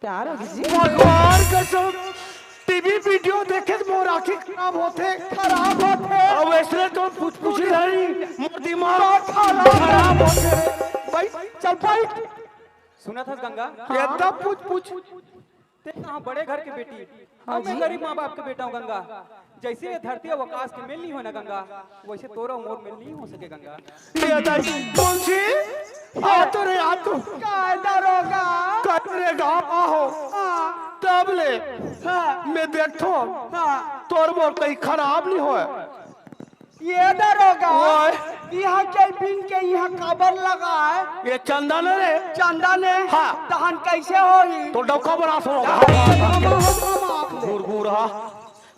प्यार हो गई जी। भगवान कसम, टीवी वीडियो देखे तो मोर आँखें खराब होते। खराब होते। अब ऐसे तो पूछ पूछ रही, मोर दिमाग खराब होते। भाई, चल भाई। सुना था गंगा? हाँ। ये तब पूछ पूछ। ते कहाँ बड़े घर के बेटी, हाँ अब मैं जी। गरीब माँ बाप के बेटा हूँ गंगा। जैसे ये धरती अउ आकाश के मेल नहीं होय ना गंगा, वैसे तोर अउ मोर मेल नहीं हो सके गंगा। ये दाई, मुंशी, आ तो रे, आ तो। काय दरोगा? काय रे गाँव आहो। हाँ। तब ले, हाँ। मैं देखो, हाँ। तोर मोर कहीं खराब नहीं होय। ये दरोगा, ओए। यहाँ के बिन के यहाँ काबर लगा है? ये चंदन रे। चंदन है? हाँ। तहन कैसे होही? तो डौका बना सो। हम, हम, हम, हम आप ले। गुरगुर हा।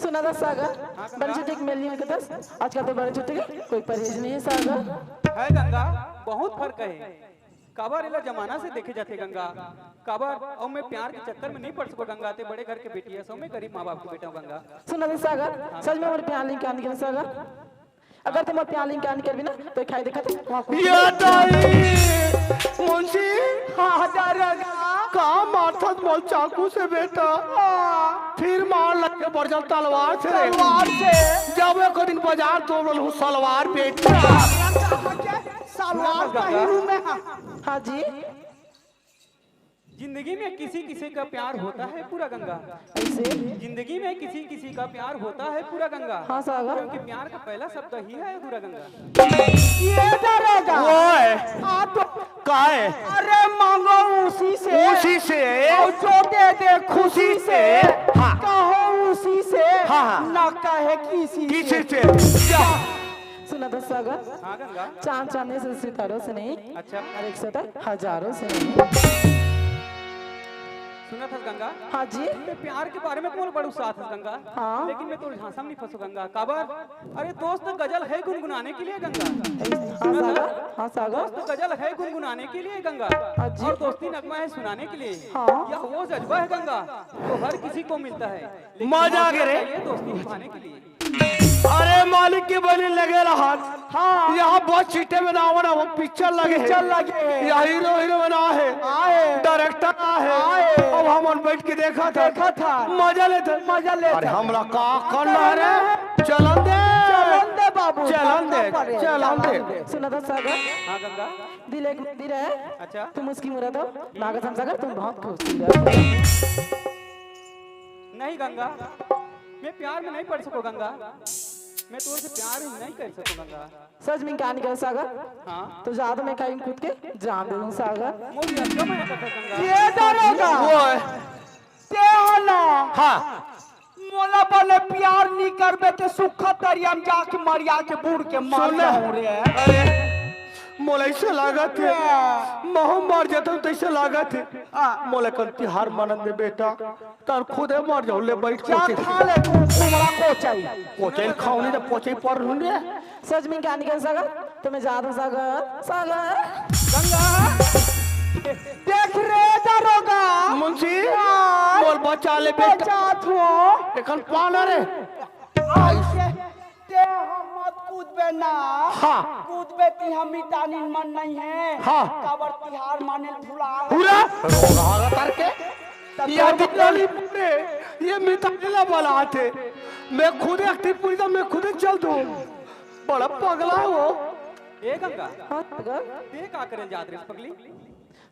सुना था सागर, हाँ, बड़े छोटे के मेल नहीं होता। आजकल तो बड़े छोटे के कोई परहेज नहीं है सागर। है गंगा, बहुत फर्क है। काबर एला जमाना से देखे जाथे गंगा? काबर? अउ मैं प्यार के चक्कर में नहीं पड़ सको गंगा, ते बड़े घर के बेटी है, सो मैं गरीब माँ बाप के बेटा हूँ गंगा। सुन अबे सागर, सच में मोर प्यार लेके आने के सागर, अगर ते मोर प्यार लेके आने के बिना तो खाई देखा थे। ये दाई, मुंशी। हाँ, दारोगा। का मारथस मोर चाकू से बेटा? हाँ। फिर मार लगे बरजल तलवार से रे। तलवार से। जब एको दिन बाजार तोड़ लूँ सलवार बेटा। सलवार पहिरू में। हाँ जी। जिंदगी में किसी किसी का प्यार होता है पूरा गंगा। ऐसे? जिंदगी में किसी किसी का प्यार होता है पूरा गंगा। हाँ सागर। क्योंकि प्यार का पहला शब्द ही है अधूरा गंगा। ये दारोगा। ओए। आप तो काय? अरे मांगो उसी से। उसी से। और जो दे दे खुशी से। हाँ। कहो उसी से। हाँ, हाँ। ना कहे किसी किसी से। से। जा। सुना था सागर। हाँ गंगा। चांद चांदनी से सितारों से नहीं। अच्छा। और एक सौ तक हजारों से नहीं। सुना था गंगा। हाँ जी। मैं प्यार के बारे में कौन बड़ू साथ है गंगा? हाँ। लेकिन मैं तोर झांसा में नहीं फंसू गंगा। काबर? अरे दोस्त गजल है गुनगुनाने के लिए गंगा। हाँ सागर। हाँ सागर। दोस्त गजल है गुनगुनाने के लिए गंगा। हाँ जी। और दोस्ती नगमा है सुनाने के लिए। हाँ। यह वो जज्बा है गंगा जो हर किसी को मिलता है। लेकिन मजा आ गया रे। ये दोस्ती निभाने के लिए। अरे मालिक के बनी लगे रहत। हाँ। यहाँ बहुत सीटे में ना आवा ना, वो पिक्चर लगे हे। पिक्चर लगे हे। यहाँ हीरो हीरोइन आहे। आए। डायरेक्टर आहे। आए। अब हमन बैठ के देखा था। देखा था। मजा लेते। मजा लेते। अरे हमरा का करना है रे? चलन दे। चलन दे बाबू। चलन दे। चलन दे। सुना था सागर। हाँ गंगा। दिल एक मंदिर है। अच्छा। तुम उसकी मूरत हो। नागस हम सागर तुम बहुत खूबसूरत हो। नहीं गंगा, मैं प्यार में नहीं पड़ सको गंगा। मैं तोर से प्यार ही नहीं कर सको गंगा। सच में कहानी कर सागर? हाँ। तो जा तो मैं कहीं कूद के जान दे दूं सागर। मोर लड़का मैं आता था गंगा। ये दारोगा। वो है। ते हो ना। हाँ। मोला बने प्यार नहीं करबे ते सुखा दरिया में जाके मरिया के बूड़ के मर सुन ना। जाऊं रे। अरे, मोला ऐसे लागत है। हाँ। महू मर जाता हूँ तो ऐसे लागत है। हाँ। मोला कल तिहार मानन दे बेटा। तन खुदे मर जाओ, ले बैठ जा कोचे। खा ले तू, कुमड़ा कोचई। कोचे खाओ नहीं तो पोचे पर हूँ रे। सच में क्या निकल सागर? तुम्हें ज्यादा सागर, सागर। गंगा। देख रे दारोगा। मुंशी, यार, बोल बचा ले बेटा। बचा तू। एखन पाना रे। ऐसे ते हम मत कूदबे ना। हाँ। कूदबे ती हम मितानिन मन नहीं है। हाँ। काबर तिहार माने भुला। पूरा रोगहारा करके। तब यह तो दिवाली पूरे, ये मितानिन ला बलाते। मैं खुद एक टिप पूरी था, मैं खुद ही चल दूँ। बड़ा पगला हो। ए गंगा, हाँ, सागर। ते का करे जात रे पगली?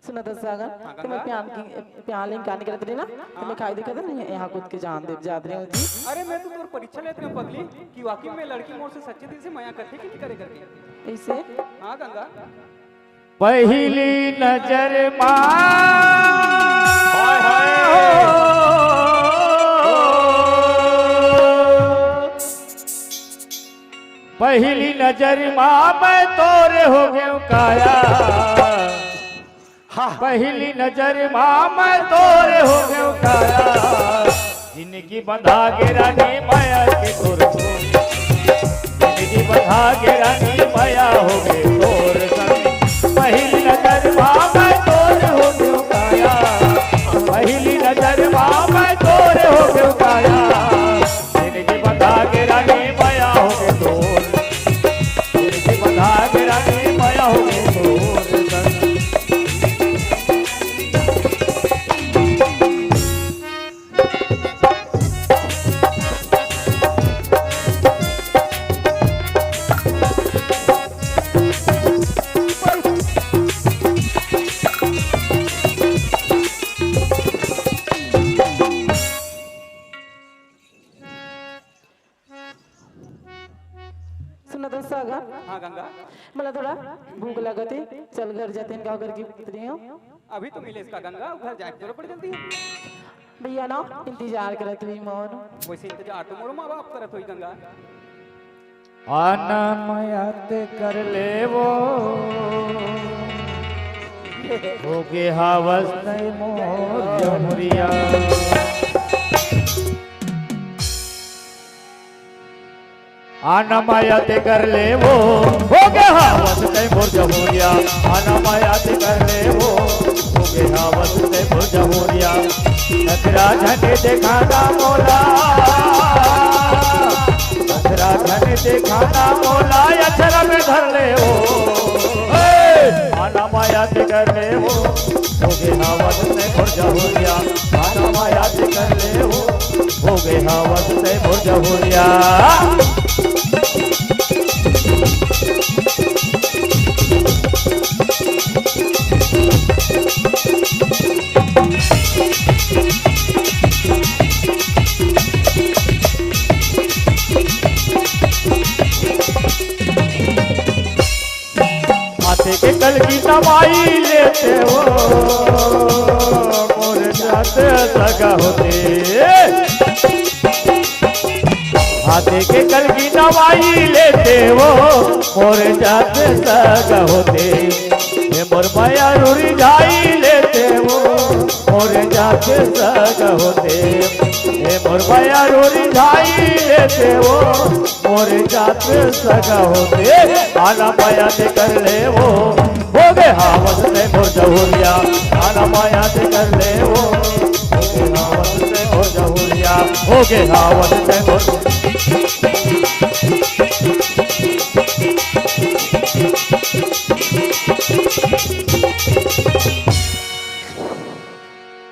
सुना था सागर, हाँ, तुम्हें गंगा। प्यान की, प्यान लेन का निकलत रही ना, तुम्हें खाई दिखा था नहीं, यहाँ कूद के जान दे जात रही होती। अरे मैं तो तोर परीक्षा लेत रही हूँ पगली, कि वाकई में लड़की मोर से सच्चे दिल से मया करथे कि नहीं करे करके। कैसे? हाँ गंगा। पहली नजर मा पहली नजर मा मैं तोरे हो गयो काया। हाँ। पहली नजर मा मैं तोरे हो गयो काया। जिंदगी बंधा के रानी माया के तोर संग। जिंदगी बंधा के रानी माया हो गए तोर संग। पहली नजर मा मैं तोरे हो गयो काया। पहली नजर मा मैं तोरे हो गयो काया। जिंदगी बंधा के रानी माया हो गए तोर। जिंदगी बंधा के रानी माया हो गए तोर संग। सुना तो सागर। हाँ गंगा। मला थोड़ा भूख लगत हे, चल घर जाते हैं, गाँव घर की उतरी हूँ। अभी तो मिले इसका गंगा, घर जाए के तोर बड़ी जल्दी है। भैया ना इंतजार करत हुई मोर। वैसे इंतजार तो मोर माँ बाप करत हुई गंगा। आना मयात कर ले वो, हो गे हावस नहीं मोर जमुरिया। आना माया ते कर ले वो, हो गे हावस ते मोर जहुरिया। आना माया ते कर ले वो, हो गे हावस ते मोर जहुरिया। नखरा झने देखाना मोला, नखरा झने देखाना मोला, अचरा में धर ले वो। हे! आना माया ते कर ले वो, हो गे हावस ते मोर जहुरिया। आना माया ते कर ले वो, हो गे हावस ते मोर जहुरिया। हाथे के कलगी नवाई लेते वो, मोर जात सगा होते। हाथे के कलगी नवाई लेते वो, मोर जात सगा होते। हे मोर मया रुरी जाई लेते वो, मोर जात सगा होते। हे मोर मया रुरी जाई लेते वो, मोर जात सगा होते। आना माया ते कर ले वो, हो गे हावस ते मोर जहुरिया। आना माया ते कर ले वो, हो गे हावस ते मोर जहुरिया। हो गे हावस ते मोर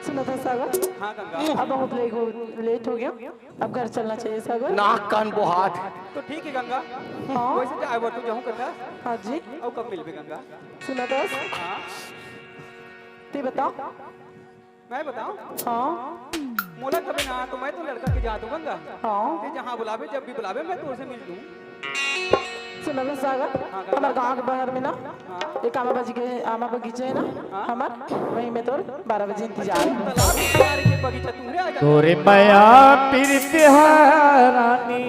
सुना था सागर। हाँ गंगा। अब बहुत लेट हो, लेट हो गया, अब घर चलना चाहिए सागर। नाक कान बोहात। तो ठीक है गंगा। हाँ। वैसे जाए बर तो जाहूँ कथा। हाँ जी। अउ कब मिलबे गंगा? सुना था। हाँ। ते बताओ। मैं बताऊं? हाँ। मोला कबे ना तो मैं तो लड़का के जात हूँ गंगा। हाँ। ते जहाँ बुलावे, जब भी बुलावे, मैं तोरसे मिल लूँ। सुना था सागर, हाँ, गंगा। हमर गाँव के बाहर में ना, हाँ। एक आमा बगीचा हे ना, हाँ। हमर, वहीं में तोर बारह बजे इंतजार हे। तालाब के किनारे के बगीचा, तू रे आ जा। तोरे मया पीरित हा रानी,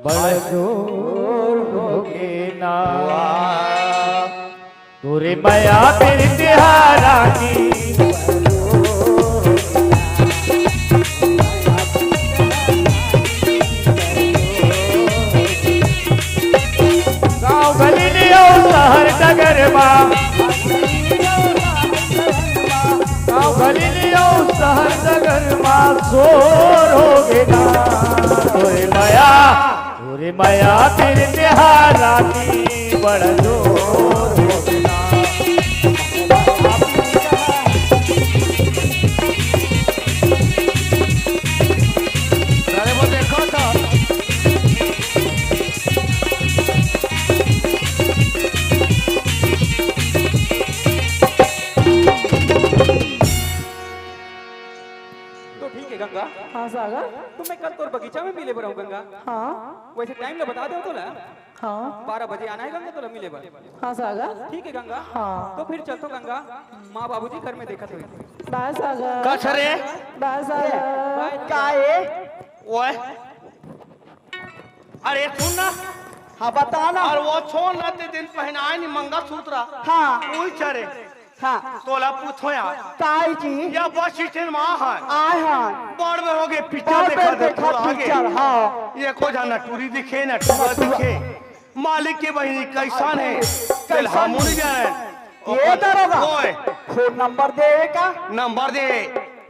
बड़ जोर हो गे ना। तोरे मया पीरित हा रानी। गाँव गली ले अउ शहर डगर मा, गाँव गली ले अउ शहर डगर मा शोर हो गे ना। तोरे मया तोरे मया पीरित हा रानी बड़ जोर हो गे ना। अरे वो देखो तो। तो ठीक है गंगा। हाँ सागर। तो मैं कल तोर बगीचा में मिले बर आहूँ गंगा। हाँ। वैसे टाइम ला बता दे तोला। हाँ। बारह बजे आना हे गंगा तोला मिले बर। हाँ सागर। ठीक है गंगा। हाँ। तो फिर चलथों गंगा, माँ बाबूजी घर में देखत होही। बाय सागर। कस रे? बाय सागर। का ए? ओए। अरे सुन ना। हाँ बता ना। अउ वो छोड़ ना, ते दिन पहिनाए नी मंगलसूत्र। हाँ। उही चरे। हाँ। तोला पूछो यार। काय जी? या बस स्टैंड मा हे। आय हे। बड़ बेर हो गे पिक्चर बड़ देखा बेर दे, देखा पूरा आगे। पिक्चर, हाँ। एको झन टूरी दिखे, न टूरा दिखे। मालिक के बहिनी कइसन हे? कइसन तेला हमू नी जानन। ये ओकर दरोगा। ओए। फोन नंबर दे का? नंबर दे।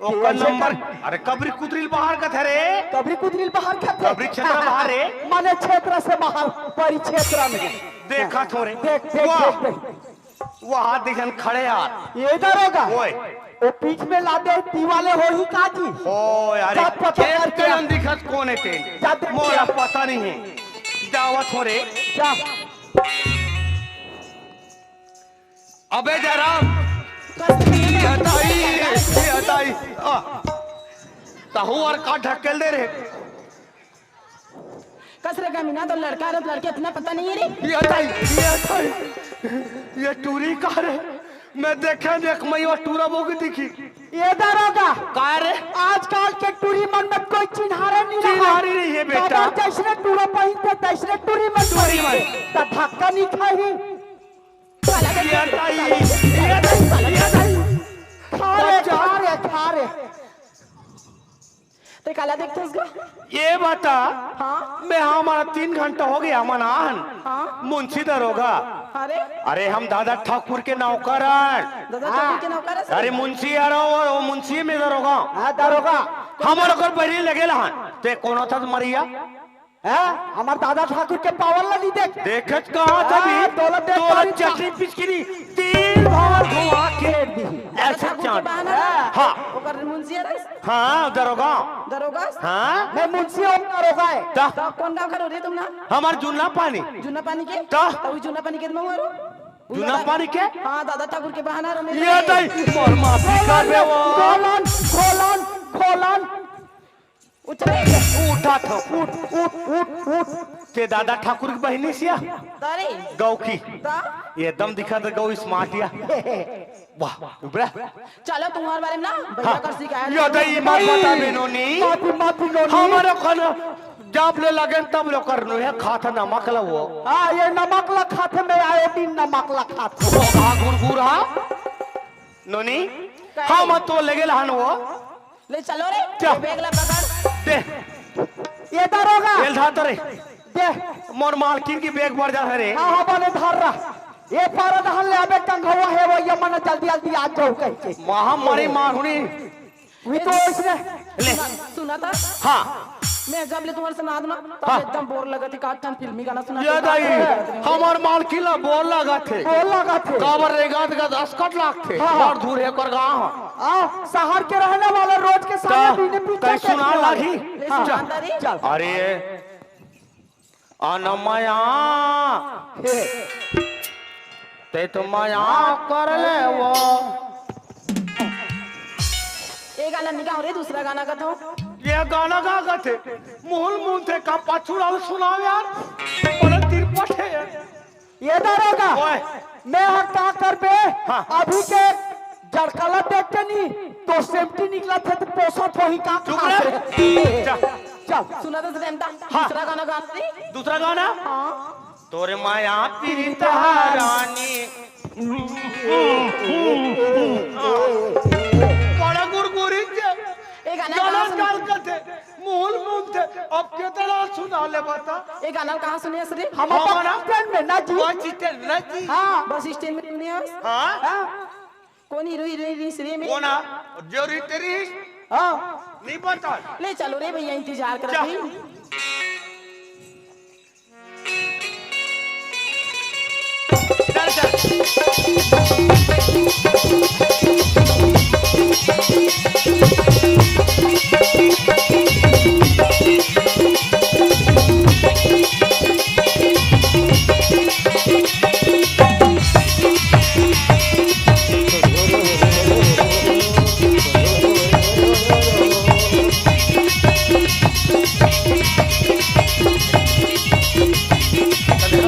ओकर नंबर। अरे कबरी कुतरी ल बाहर कथे रे। कबरी कुतरी ल बाहर कथे। कबरी छेत्र बाहर रे। माने छेत्र से बाहर, परिछेत्र में। देखा थोरे। देख, देख, वाह। देख, देख। वहाँ दिखन खड़े यार। ये दरोगा। ओए। वो पीछ में लादे ती वाले होही का जी? ओ यार, जात पता खेत करके के आ। अन दिखत कोन हे ते? जात मोला पता नहीं है। जावत हो रे। जा। अबे जयराम। ये हटाई, ये हटाई। आ। तहु अउ का ढकेल दे रे। कस रे कमीना, तो लड़का अउ लड़की अतना पता नहीं है रे। ये ताई, ये ताई, ये टूरी का रे? मैं देखे देख मैं वो टूरा बोगी दिखी। ये दरोगा, का रे? आजकल के टूरी मन में कोई चिन्हारे नहीं रहा। चिन्हारे नहीं है बेटा। काबर जैसने टूरा पहिनथे, तैसने टूरी मन टूरी पहिनथे। मन। त धक्का नहीं खाही। ये ताई, ये ताई, ये ताई। खा रे, बच्चा। खा रे, खा रे। ते काला देखथस गा? ये बता, हाँ? मैं, हमारा तीन घंटा हो गया, हमन आहन। हाँ? मुंशी दरोगा। अरे? अरे, हम दादा ठाकुर के नौकर हन। दादा ठाकुर के नौकर हस? अरे, मुंशी यार, वो, वो मुंशी में दरोगा। हाँ, दरोगा। हमर ओकर बहिनी लगेल हन। ते कोनो था मरिया? हैं? हमर दादा ठाकुर के पावर ला नहीं देख। देखत कहाँ था भी? हाँ, दौलत देख तोला पारी था। चटनी पिचकिरी, तीन भावर घुमा के। फेर दी। ऐसे ठाकुर के चांद। बहाना हाँ। ओकर मुंशी यार हस? हाँ, दरोगा। दरोगा? हाँ? मैं मुंशी हूँ, दरोगा है। ता? तो कौन गाँव का रो रहे तुम ना? हमार जुन्ना पानी। जुन्ना पानी के? ता? तो वही जुन्ना पानी के तुम रो? जुन्ना पानी के? हाँ, दादा ठाकुर के बहाना रो मेरे। ये दई, मोर माफी कर दे वो। खोलन, खोलन, खोलन। उठ रे। उठा था, उठ, उठ, उठ, उठ। ते दादा ठाकुर के बहिनी सिया? तारी। गौ की। ता? ये दम दिखा दे, गौ स्मार्ट या। वाह, उबरा। चलो, तुम्हारे बारे में ना भैया हाँ। कर शिकायत यो करो। दई मत बता बिनोनी। माफी, माफी, नोनी। हमारे खाना जब ले लगन तब ले कर नु है, खात नमक ला वो। हाँ, ये नमक ला खात, मैं आयोडीन नमक ला खात। वो खा गुरगुरा। नोनी, काहे? हम तो लगे हन वो। ले चलो रे, क्या? ये बैग ला पकड़। दे। ये दरोगा। ये धा तो रे। दे। मोर मालकिन की बैग बढ़ जा रे। हाँ, हाँ, बने धर रहा। ये पारा दहन ले अबे टंगवा है वो, ये मन जल्दी, जल्दी आ जाओ कह के। महामारी मारहुनी। वी तो इसने। ले। सुना, सुना था? हाँ। मैं जब ले तुम्हारे सुना दूं ना, तब हाँ। एकदम बोर लगत है, का ठन फिल्मी गाना सुना ये दे। दई, हमार मालकिन ला बोर लगत है। बोर लगत है। काबर रे गात गात असकट लागथे। हाँ। बड़ दूर है कर गाँव। आ, शहर के रहने वाला रोज के सामने ता, बीने पीछे तै सुना देखने वाले। लागी। ले हाँ। सुना ता रे। चल। अरे, अनमया। हे। ते तो मया कर ले वो। ये गाना नहीं गाओ रे, दूसरा गाना का तो। ये गाना का कथे? मुहुल मुंथे का पाछुड़ा सुनाओ यार। बड़े तिरपट है यार। ये दरोगा, ओए। मैं हर का करबे? हाँ। अभी के जड़कला देख के नहीं, तो सेमटी निकला थे तो पोसा थोही का चुप खास रे। रे। जा। चल। सुना तो सुना, हाँ। दूसरा गाना गा दे। दूसरा गाना? हाँ। तोरे माया पीरित रानी। बड़ा गुरगुरी के। ए गाना गाना कहाँ सुन- डाल कर थे, मुहुल मुंथे, अब केतना सुना ले बता। ए गाना कहाँ सुने हस रे? हम हमारा बस स्टैंड में ना जी। बस स्टैंड ना जी। हाँ। बस स्टैंड में सुने हस? हाँ। हाँ। कौन हीरो हीरोइन रहिस रे में? कौन आ? जो रही तेरी? हाँ। नहीं पता। ले चलो रे भैया, इंतजार कर जा। भाई। चल, चल।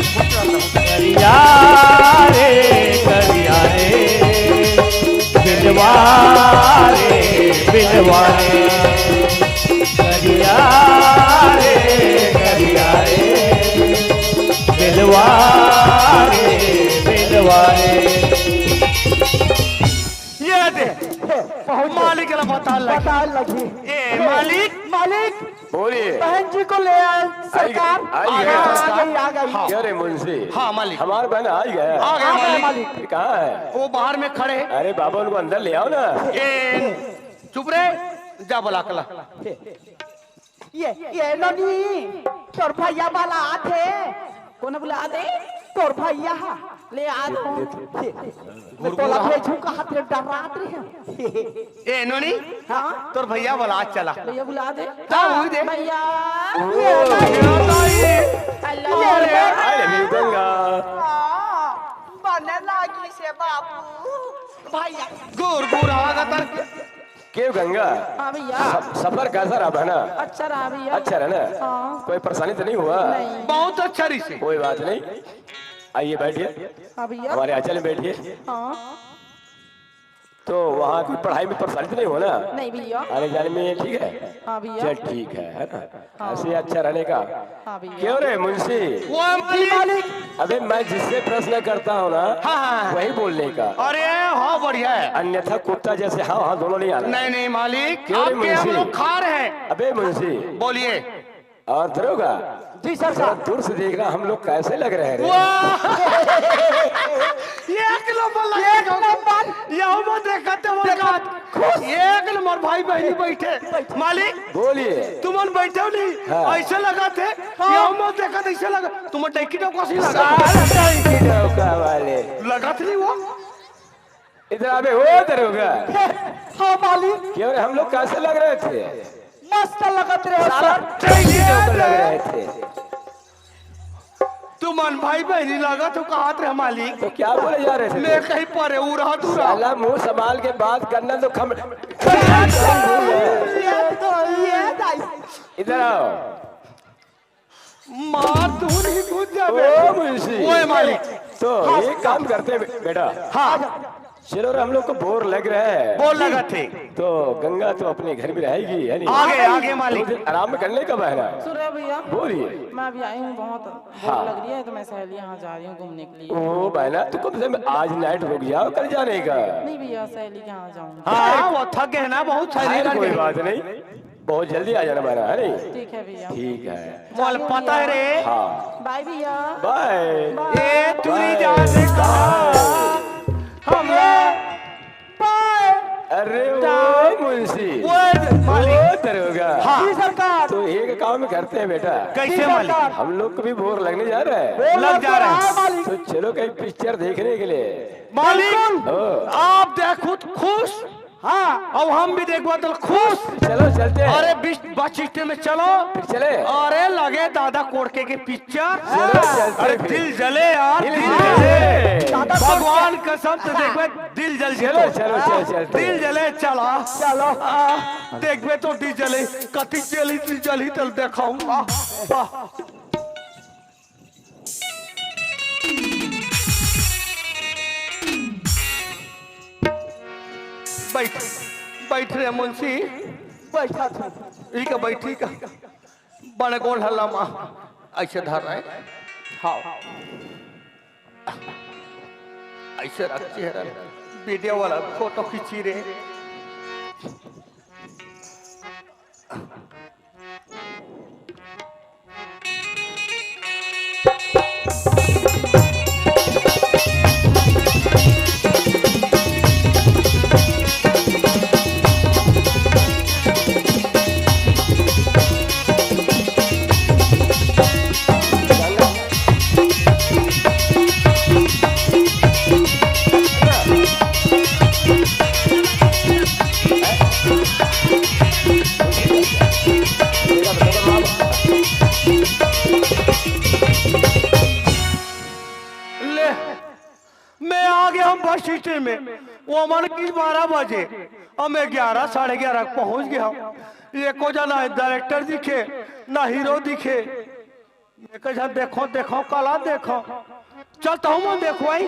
करिया रे, करिया रे, बिलवा रे, बिलवा रे। करिया रे, करिया रे, बिलवा रे, बिलवा रे। ये दे, हे, पहुंच गए। मालिक ला बता लगी। बता लगी। ए, हे, मालिक। मालिक। बोलिए। बहन जी को ले आए सरकार। आई गए। आ गई, आ गई। हाँ। क्या रे मुंशी? हाँ, मालिक। हमारे बहन आ गए। आ गए, आ गए, मालिक। मालिक। ये कहाँ है? वो बाहर में खड़े हैं। अरे बाबा, उनको अंदर ले आओ ना। ए, चुप रे, जा बुला के ला। ये, ये नोनी, तोर भैया वाला आथे। कोन बुला दे? तोर भैया हा। ले आ दो। ये, मैं तोला भेजू कहा थे, डरात रहे। ए नोनी, हाँ? तोर भैया वाला आज चला। भैया बुला दे। हाँ, हुई दे। भैया। ये भाई। ये भाई। Hello। अरे। I love you, Ganga. हाँ, बने लागी से बाबू। भैया। गुर गुर आवा गतर। क्यों गंगा? हाँ भैया। सफ-, सफर कैसा रहा बहना? अच्छा रहा भैया। अच्छा रहा ना? हाँ। कोई परेशानी तो नहीं हुआ? नहीं। बहुत अच्छा रही से। कोई बात नहीं, आइए बैठिए। हाँ भैया। हमारे आंचल में बैठिए। हाँ। तो वहाँ की पढ़ाई में परेशानी तो नहीं हुआ ना? नहीं भैया। आने जाने में ठीक है? हाँ भैया। चल ठीक है, है ना? हाँ। ऐसे ही अच्छा रहने का। हाँ भैया। क्यों रे मुंशी? वो है मालिक। अबे मैं जिससे प्रश्न करता हूँ ना, हाँ, हाँ, हाँ। वही बोलने का। अरे हाँ, बढ़िया है। अन्यथा कुत्ता जैसे हाँ हाँ दोनों नहीं आना। नहीं, नहीं मालिक, क्यों रे आपके हम मुंशी? लोग खा रहे हैं। अबे मुंशी। बोलिए। और दरोगा, जी सरकार। दूर से देखना, हम लोग कैसे लग रहे हैं रे? वाह! एक नंबर लगा एक नंबर। यहू में देखत है वो देखत। एक नंबर भाई बहनी बैठे। मालिक, बोलिए। तुमन बैठे हो नहीं? हाँ। ऐसे लगा थे, हाँ। यहू में देखत ऐसे लगा। तुम टैकी टौका सी लगा। साला टैकी टौका वाले। लगा थे नहीं वो? इधर आबे, ओ दरोगा। हाँ मालिक। क्यों रे, हम लोग कैसे लग रहे थे? मस्त लगत रहे हो साला सर। टैकी टौका लग रहे थे। तुमन भाई बहनी लगा तो कहा थे मालिक। तो क्या बोले जा रहे थे? मैं कहीं परे उड़ा दूरा। साला मुंह संभाल के बात करना तो खम। ये तो, ये दाई। इधर आओ। मार तू नहीं घुस जाबे। ओ मुंशी। ओए मालिक। तो हाँ। एक काम करते हैं बे-, बेटा। हाँ। चलो रे, हम लोग को बोर लग रहा है। बोर लगा थे। तो गंगा तो अपने घर में रहेगी, है नहीं? आगे, आगे मालिक। दो दिन आराम कर ले, कब है ना? सुन रहे हो भैया? बोलिए। मैं अभी आई हूँ, बहुत भूख हाँ। लग रही है, तो मैं सहेली यहाँ जा रही हूँ घूमने के लिए। ओ बहना, तो कम से कम आज नाइट रुक जाओ, कल जाने का। नहीं भैया, सहेली के यहाँ जाऊंगी। हाँ, वो थक गए ना बहुत, सहेली खैर, करके। कोई बात नहीं, बहुत जल्दी आ जाना बहना, है नहीं? ठीक है भैया। ठीक है। बोल, पता है रे। हाँ। बाय भैया। बाय। बाय। ए, तू नहीं बाय। जा सकता। बाय। हम लोग बाय। अरे ओ मुंशी। वो मालिक। ओ दरोगा। हाँ। जी सरकार। तो एक काम करते हैं बेटा। कैसे जी मालिक? सरकार। हम लोग को भी बोर लगने जा रहा है। बोर लग जा रहा है। मालिक। तो चलो कहीं पिक्चर देखने के लिए। मालिक, बिल्कुल। ओ। आप देखो तो खुश। हाँ। अब हम भी देखबा तो खुश। चलो चलते हैं। अरे बीच बस स्टैंड में चलो। फिर चले। अरे लगे दादा कोड़के के पिक्चर। चलो चलते अरे हैं फिर। दिल जले यार, दिल दिल जले। जले। दादा भगवान कसम से देखबे दिल जल चलो, जेतो। चलो, चलो, चलते हैं। दिल जले चला। चलो। आ, देखबे तो दिल जले, कति जली दिल जली तल देखाऊंगा। आ, आ। बैठ, बैठ रे मुंशी, बैठा था। ई का बैठी का? बड़े गोल हल्ला माँ, ऐसे धर रहे। हाँ, ऐसे रख चेहरा, वीडियो वाला फोटो खींची रे। ले, मैं आ गया हूँ बस स्टैंड में। वो मन की बारह बजे, अब मैं ग्यारह, साढ़े ग्यारह पहुँच गया हूँ। एको जना डायरेक्टर दिखे, ना हीरो दिखे। मैं कहा, "देखो, देखो, कला देखो।" चल, तहु मन देखो आई।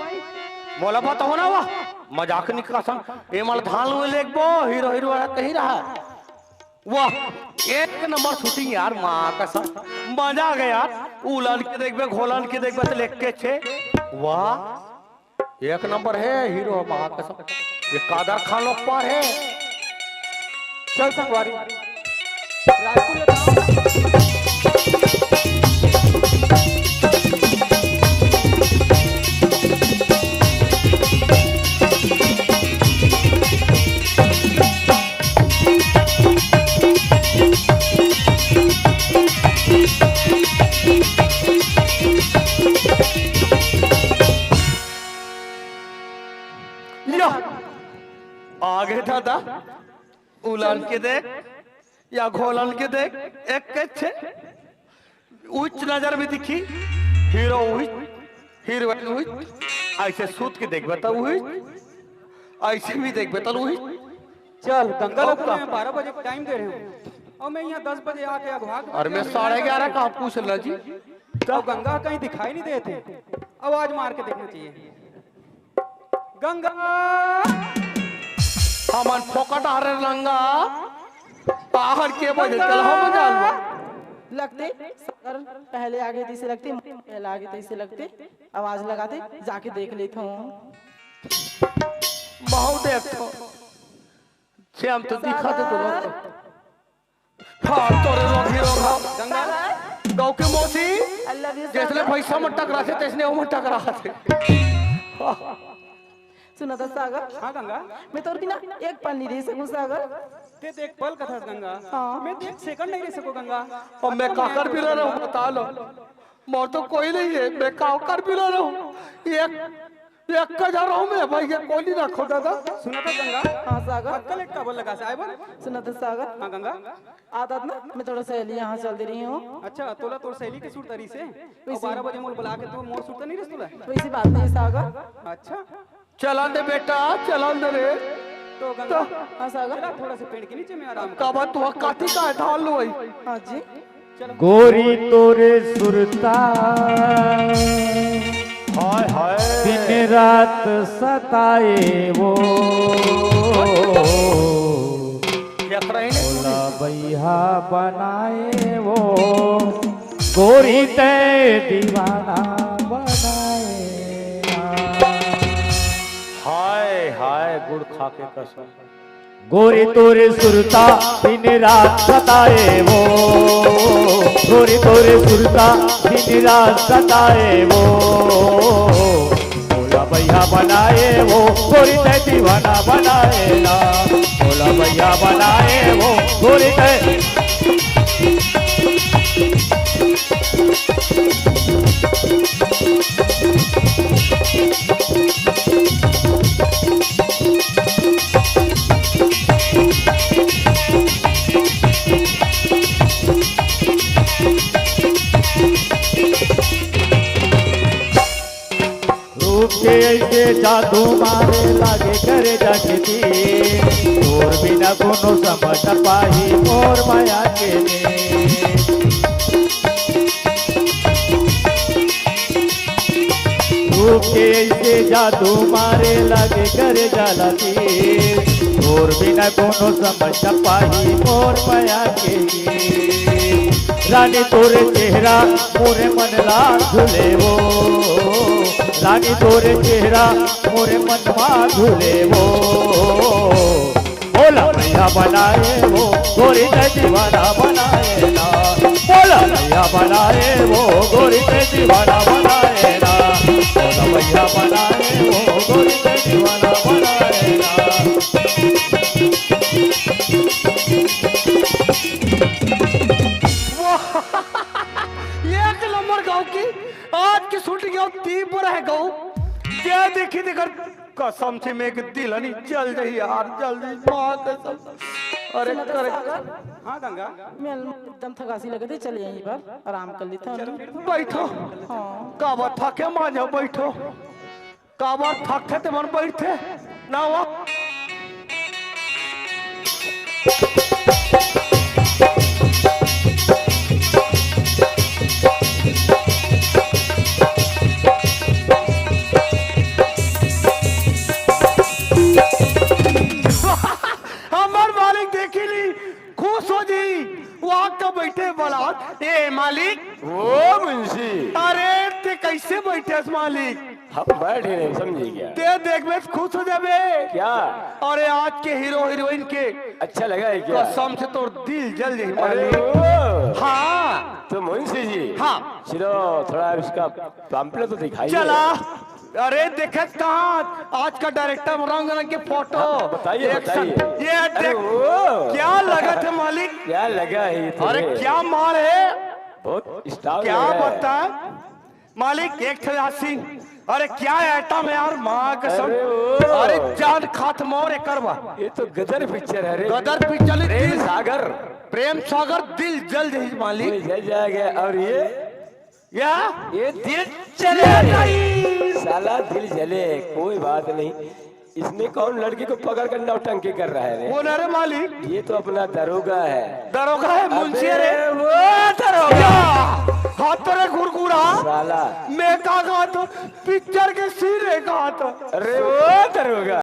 मोला बताओ ना, वाह, मजाक नहीं कसम। ए मल धान लुए लेकबो, हीरो, हीरो वाला कही रहा। वाह, एक नंबर शूटिंग यार, माँ कसम। मजा आ गया यार। उलन के देखबे, घोलन के देखबे, तो लेके छे। वाह, एक नंबर है हीरो, माँ कसम। ये कादर खान लोग पार है। चल संगवारी, रायपुर ले या, आगे दादा, उलान के देख, या घोलन के देख, एक के छे। उच्च नजर में दिखी, हीरो उच्च, हीरोइन उच्च, ऐसे सूत के देखबे त उच्च, ऐसे भी देखबे त उच्च। चल, दंगल अब का? मैं बारह बजे टाइम दे रहे हूँ और मैं यहाँ दस बजे आके अब भाग और मैं साढ़े ग्यारह का पूछ ला जी। तो गंगा कहीं दिखाई नहीं देते, आवाज मार के देखना चाहिए। गंगा। हमन फोकट आ रहे रंगा। बाहर के बजे चल हम जान। लगते सागर पहले आगे तैसे लगते, पहले आगे तैसे लगते, आवाज लगाते, जाके देख लेता हूँ। बहुत देखो। छे हम तो दिखा दे तो। हाँ, तोरे रोग ही रोग हा। गंगा। गौ के मौसी, I love you, जैसने सागर। भैंसा मन टकराथे, तैसने ओमन टकराथे। सुना था सागर? हाँ गंगा। मैं तोर बिना एक पल नहीं रह सकूं सागर। ते तो एक पल कथस गंगा। हाँ। मैं तो एक सेकंड नहीं रह सकूं गंगा। अब मैं काकर बिना रहूं, बता लो। मोर तो कोई नहीं है, मैं काकर बिना रहूं। एक, एक का जा रहा हूं मैं, भाई, ये कोई नहीं रखो दादा। सुना था गंगा? हाँ सागर। अक्कल एक काबर लगा से आए बर? सुना था सागर? हाँ गंगा। आदत ना, मैं थोड़ा सहेली यहाँ चल दे रही हूँ। अच्छा, तोला तोर सहेली के सुरता रहिसे? वैसे बारह बजे मोर बुला के तू मोर सुरता नहीं रहिस तोला? वैसी बात नहीं है सागर। अच्छा। चलन दे बेटा, चलन दे रे। तो गंगा, तो हाँ सागर। चला थोड़ा सा पेड़ के नीचे में आराम कर। काबर तू काती का धान लोई? हाँ जी। चलो। गोरी तोरे सुरता हाय, हाय। दिन रात सताए वो। एक रही ने मोला बइहा बनाए वो, गोरी तैं दीवाना बनाए ना। हाय, हाय, गुड़ खा के कसम। गोरी तोरे सुरता दिन रात सताए वो, गोरी तोरे सुरता दिन रात सताए वो। मोला बइहा बनाए वो, गोरी तैं दीवाना बनाए ना। मोला बइहा बनाए वो, गोरी तैं। रूप के ऐसे जादू मारे लागे करे जाके दी। तोर बिना कोनो समझ न पाही मोर माया के नी। रूप के ऐसे जादू मारे लागे करे जाला दी। तोर बिना कोनो समझ न पाही मोर माया के नी। रानी तोरे चेहरा मोरे मन ला धुले वो, रानी तोरे चेहरा मोरे मन मा धुले वो। मोला बइहा बनाए वो, गोरी तैं दीवाना बनाए ना। मोला बइहा बनाए वो, गोरी तैं दीवाना बनाए ना। मोला बइहा बनाए वो, गोरी तैं दीवाना बनाए ना। वाह! एक नंबर गौ की, आज की shooting गौ तीव्र है गौ। जे देखी तेकर कसम से मैं एक दिल नहीं जल जाही यार, जल जाही, माँ कसम। अरे सुना तो करे। सागर, हाँ गंगा। मैं एकदम थकासी लगे थे, चले यहीं पर आराम कर लेते हैं। चलो फिर तो बैठो। हाँ। काबर थके माँ जाओ, बैठो। काबर थकथे ते मन बइठे ना वा। हमर मालिक देखी ली, खुश हो जी। वो आके बइठे बलात, ए मालिक। ओ मुंशी। अरे ते कइसे बइठे हस मालिक? हम बैठे नहीं, समझी क्या? ते देखबे त खुश हो जाबे। क्या? अरे आज के हीरो हीरोइन के अच्छा लगा है क्या? कसम से तोर दिल जल जाही अरे मालिक। ओ। हाँ। तो मुंशी जी। हाँ। चलो थोड़ा इसका pamphlet तो दिखाइए। चला। अरे देखत कहाँ आज का director रंग रंग के फोटो। हाँ, बताइए, एक बताइए। साथ, ये अरे देख, ओ। क्या लगा था मालिक? क्या लगा है ये तो अरे रे? क्या माल है? बहुत style क्या लगा है। बताएं? मालिक, एक ठे आसी। अरे, क्या item है यार, माँ कसम। अरे, ओ। अरे, जान खात मोर एकर बा। ये तो गदर picture है रे। गदर picture है, प्रेम दिल सागर। प्रेम सागर, दिल जल जाही मालिक। दिल जल जाएगा। और ये? या? ये दिल जले। ये नहीं। साला दिल जले, कोई बात नहीं। इसमें कौन लड़की को पकड़ कर नौटंकी कर रहा है रे? वो ना रे मालिक। ये तो अपना दरोगा है। दरोगा है, मुंशी है रे। अबे, वो दरोगा। या, हाथ तो रे गुरगुरा। साला। मैं का कहा तो picture के scene रे कहा तो। अरे वो दरोगा।